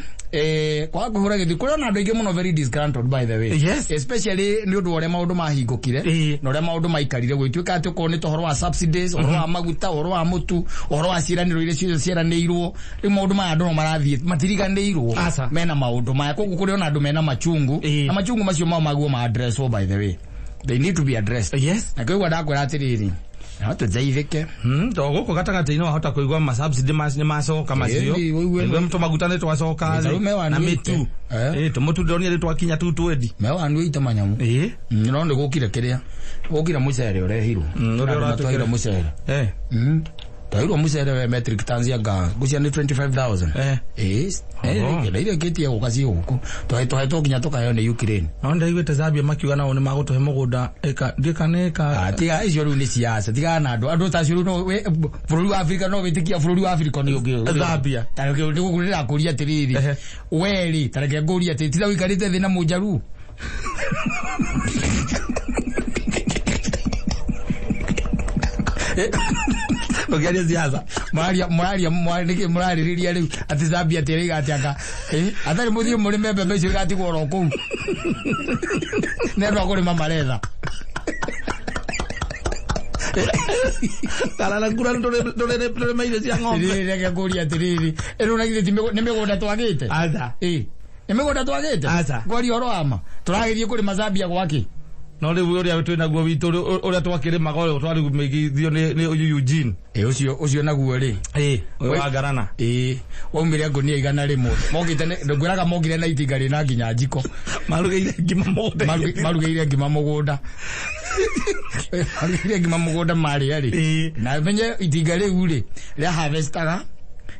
kwaga kwĩhũra gĩthũri kũrĩ ona andũ aingĩ mũno very disgruntled by the way. Yes. Especially nĩ ũndũ wa ũrĩa maũndũ mahingũkire na ũrĩa maũndũ maikarire gũgĩtuĩka atĩ okorwo nĩ ta ũhoro wa subsidies, ũhoro wa maguta, ũhoro wa mũtu, ũhoro wa ciĩranĩro iria ciothe ciĩranĩirwo. Rĩu maũndũ maya andũ no marathiĩ matiriganĩirwo mena maũndũ maya. Koguo kũrĩ ona andũ mena machungu na machungu macio mao maguo ma addresswo by the way. They need to be addressed. Yes. Na kĩu ndakwĩra atĩrĩrĩ, no tũteithĩke. To gũkũ gatagatĩ-inĩ wahota kũigua ma subsidy nĩ macoka macio. Ũigue Tũmaguta nĩ twacoka na mĩtu. Tũmũtu ndonire nĩ twakinya tu twendi. Mewanuĩte manyamũ. No nĩ gũkire kĩrĩa. Gũkire mũcere ũrehirwo. Ũrĩa ũratwĩra mũcere. Twaheirwo mũcere we metric tons ya nga ngũcia nĩ 25,000. Ĩrĩkĩtie gũka ciĩ gũkũ. Twahetwo nginya tũkaheo nĩ Ukraine. No ndaiguĩte Zambia makiuga nao nĩ magũtũhe mũgũnda ĩka ndĩka nĩ ĩka. Tiga icio rĩu nĩ siasa. Tiga na andũ. Andũ ta acio rĩu no bũrũri wa Afrika no wĩtĩkia bũrũri wa Afrika nĩ ũngĩ. Zambia. Ta reke ndĩrakũria atĩrĩrĩ. We rĩ, ta reke ngũrie atĩrĩ, tiga ũikarĩte thĩ na mũnjaruo. Ũkĩaria siasa. Mũraria nĩkĩ mũrarĩrĩria rĩu atĩ Zambia atĩ ĩraiga atĩ anga. Atarĩ mũthiĩ mũrĩme mbembe icio igatigwo oro kũu. Nĩ andũ a kũrĩma maretha. Kararakura ndũrĩma irio cia ng'ombe. Rĩrĩ reke ngũrie atĩrĩrĩ, ĩno na githĩ ti nĩ mĩgũnda twagĩte? Aca. Ĩ, nĩ mĩgũnda twagĩte? Aca. Ngwaria ũhoro wa ma, tũragĩthiĩ kũrĩma Zambia gwakĩ? No rĩu ũrĩa twĩ naguo witũ, ũrĩa twakĩrĩmaga ũyũ twarĩmĩgithio nĩ ũyũ Eugene. Ĩ, ũcio naguo rĩ. Ĩ, ũyũ wa Ngarana. Ĩ, waumire ngũnia 100. Mokĩte ngwĩraga mokire na itinga rĩna nginya njiko. Marugĩire ngima mũgũnda. Marugĩire ngima mũgũnda. Marugĩire ngima mũgũnda marĩa rĩ. Ĩ. Na menye itinga rĩu rĩ, rĩa harvestaga,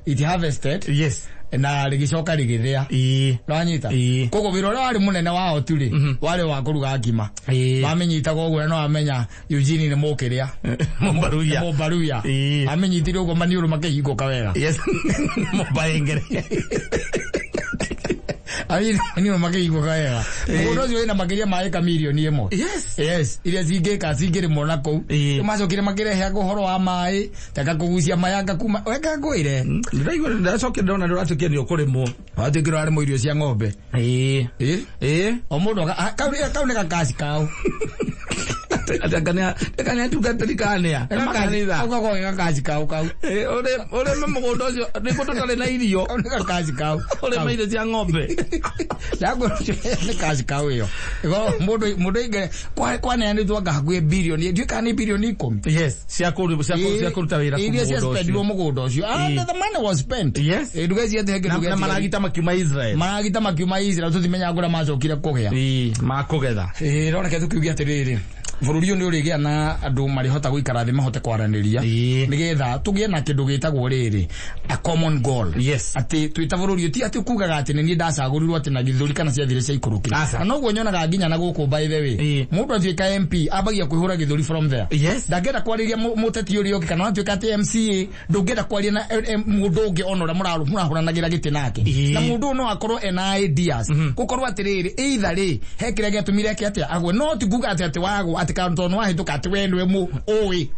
it harvested. Yes. Na rĩgĩcoka rĩgĩthĩa. Ĩ. Nĩwanyita? Ĩ. Koguo wĩra ũrĩa warĩ mũnene wao tu rĩ, warĩ wa kũruga ngima. Ĩ. Mamenyitaga ũguo na nĩwamenya Eugene nĩ mũkĩrĩa. Mũmbaruya. Mũmbaruya. Ĩ. Amenyitire ũguo maniũrũ makĩhingũka wega. Yes. Mũmbaengere. Maniũrũ makĩhingũka wega. Mũgũnda ũcio wĩna makĩria ma ĩka mirioni 1. Yes. Yes, iria cingĩka cingĩrĩmwo na kũu. Ĩ. Macokire makĩrehe ũhoro wa maĩ, taka kũgucia mayanga kuma, weka ngwĩre. Ndĩraigua ndĩracokire ndona ndũratuĩkire nĩ ũkũrĩmwo. Watuĩkire warĩmwo irio cia ng'ombe. Ĩ. Ĩ. Ĩ. O mũndũ kau nĩ gakaci kao. Ati atungatĩri kanĩa. Makanitha. Kau gakoragwo ge gakaci kao kau. Ũrĩme mũgũnda ũcio nĩguo tũtarĩ na irio. Kau nĩ gakaci kao. Ũrĩme irio cia ng'ombe. Ndagwĩra nĩ kaci kao ĩyo. Ĩkorwo mũndũ aingĩre kwaneanĩtwo anga hakuhĩ birioni, ndiũĩ kana nĩ birioni 10. Yes, cia kũruta wĩra Iria kũu mũgũnda ciaspendirwo ũcio. mũgũnda ũcio. And the money was spent. Yes. Ĩ, ndũgecirie atĩ he kĩndũ Na gĩatigarire. maragita makiuma Israel. Maragita makiuma Israel, tũtimenyaga kũrĩa macokire kũgĩa. Ĩ, makũgetha. Ĩ, no reke tũkiuge atĩrĩrĩ, bũrũri ũyũ nĩ ũrĩgĩa na andũ marĩhota gũikara thĩ mahote kwaranĩria. Ĩ. Nĩgetha tũgĩe na kĩndũ gĩtagwo rĩrĩ, a common goal. Yes. Atĩ twĩ ta bũrũri ũyũ, ti atĩ kugaga atĩ nĩ niĩ ndacagũrirwo atĩ na gĩthũri kana ciathire ciaikũrũkire. Aca. Na noguo nyonaga nginya na gũkũ by the way. Ĩ. Mũndũ atuĩka MP ambagia kwĩhũra gĩthũri from there. Yes. Ndangĩenda kwarĩria mũteti ũrĩa ũngĩ, kana watuĩka atĩ MCA ndũngĩenda kwaria na mũndũ ũngĩ ona ũrĩa mũrahũranagĩra gĩtĩ nake. Ĩ. Na mũndũ ũyũ no akorwo ena ideas. Gũkorwo atĩrĩrĩ, either rĩ, he kĩrĩa gĩatũmire eke atĩa agwe, no ti kuga atĩ atĩ wagwa, atĩ kana tondũ nĩwahĩtũka atĩ we nĩwe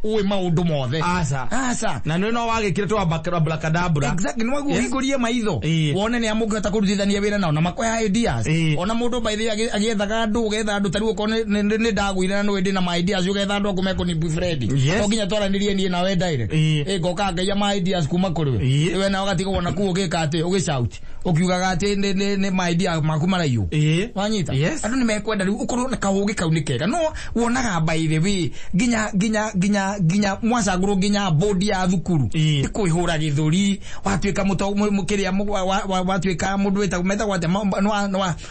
ũĩ maũndũ mothe. Aca. Aca. Na nĩ no wagĩkire twa abracadabra. Exactly, nĩ waguo Yes. ũhingũrie maitho. Ĩ. Wone nĩ amũngĩhota kũrutithania wĩra nao na makũhe ideas. Ĩ. Ona mũndũ by the way agĩethaga andũ, ũgetha andũ ta rĩu okorwo nĩ ndagũire na nĩũĩ ndĩna ma ideas, ũgetha andũ aku mekũni befriend. Yes. To nginya twaranĩrie niĩ nawe direct. Ĩ. Ĩ, ngoka ngaiya ma ideas kuma kũrĩ we. Ĩ. We nawe ũgatigwo ona kũu ũgĩka atĩ, ũgĩshout. Ũkiugaga atĩ nĩ ma idea maku maraiywo. Ĩ. Wanyita? Yes. Andũ nĩ mekwenda rĩu ũkorwo na kaũgĩ kau nĩ kega. No wonaga by the way nginya nginya nginya nginya mwacagũrwo nginya board ya thukuru. Ĩ. Nĩ kwĩhũra gĩthũri, watuĩka mũkĩrĩa watuĩka mũndũ wĩtagwo metagwo atĩa,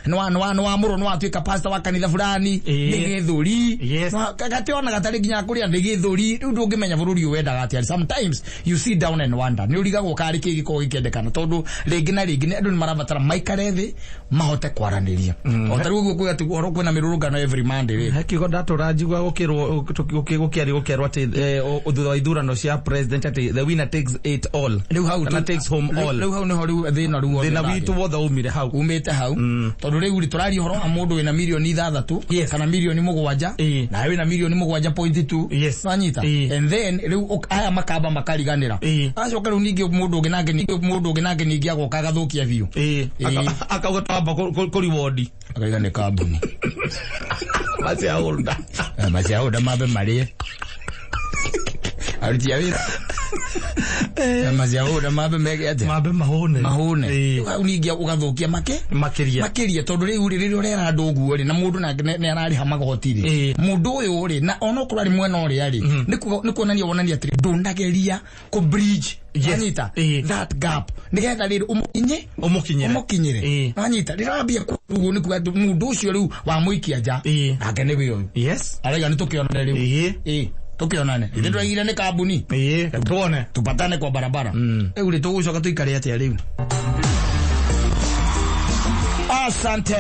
nĩ wamũrwo, nĩ watuĩka pastor wa kanitha fulani, Ĩ. nĩ gĩthũri. Yes. Gate ona gatarĩ nginya kũrĩa nĩ gĩthũri. Rĩu ndũngĩmenya bũrũri ũyũ wendaga atĩa. Sometimes you sit down and wonder. Nĩ ũrigagwo karĩ kĩ gĩkoragwo gĩkĩendekana, tondũ rĩngĩ na rĩngĩ andũ nĩ marabatara maikare thĩ mahote kwaranĩria. O ta rĩu ũguo kuga atĩ ũhoro kwĩna mĩrũrũngano every Monday rĩ. He kiugo ndatũra njigua gũkĩrwo gũkĩario gũkerwo atĩ thutha wa ithurano cia president atĩ the winner takes it all. Rĩu hau Kana takes home all. Rĩu hau nĩho rĩu thĩna rĩu wothe Thĩna ũrarĩ. witũ wothe umire hau. Umĩte hau. Tondũ rĩu rĩ tũraria ũhoro wa mũndũ wĩna mirioni 6 Yes. kana mirioni 7, Ĩ. nawe wĩna mirioni 7.2. Yes. Wanyita? Ĩ. And then rĩu aya makamba makariganĩra. Ĩ. Acoka rĩu ningĩ mũndũ ũngĩ nake mũndũ ũngĩ nake ningĩ agoka agathũkia biũ. Ĩ. Ĩ. Akauga twamba kũriwondi. Akaiga nĩ kambuni. Maciaholder. Maciaholder mambe marĩe. Aruti a wĩra. Maciaholder mambe meke atĩa? Mambe mahũne. Mahũne. Ĩ. Hau ningĩ ũgathũkia make Makĩria. Makĩria tondũ rĩu rĩ, rĩrĩa ũrera andũ ũguo rĩ, na mũndũ nake nĩ ararĩha magoti rĩ. Ĩ. Mũndũ ũyũ rĩ, na onokorwo arĩ mwena ũrĩa rĩ, nĩ kuonania wonania atĩrĩ ndũnageria kũ bridge. Yes. Wanyita? Ĩ. That gap. Nĩgetha rĩrĩ ũmũkinye Ũmũkinyĩre. Ũmũkinyĩre. Ĩ. Wanyita? Rĩrĩa wambia ũguo nĩ kuga atĩ mũndũ ũcio rĩu wamũikia nja. Ĩ. Nake nĩwe ũyũ. Yes. Arauga nĩ tũkĩonane rĩu. Ĩ. Ĩ, tũkĩonane. Ithuĩ tũraigire nĩ kambuni. Ĩ. Tuone. Tupatane kwa barabara. Rĩu rĩ tũgũcoka tũikare atĩa rĩu? Asante.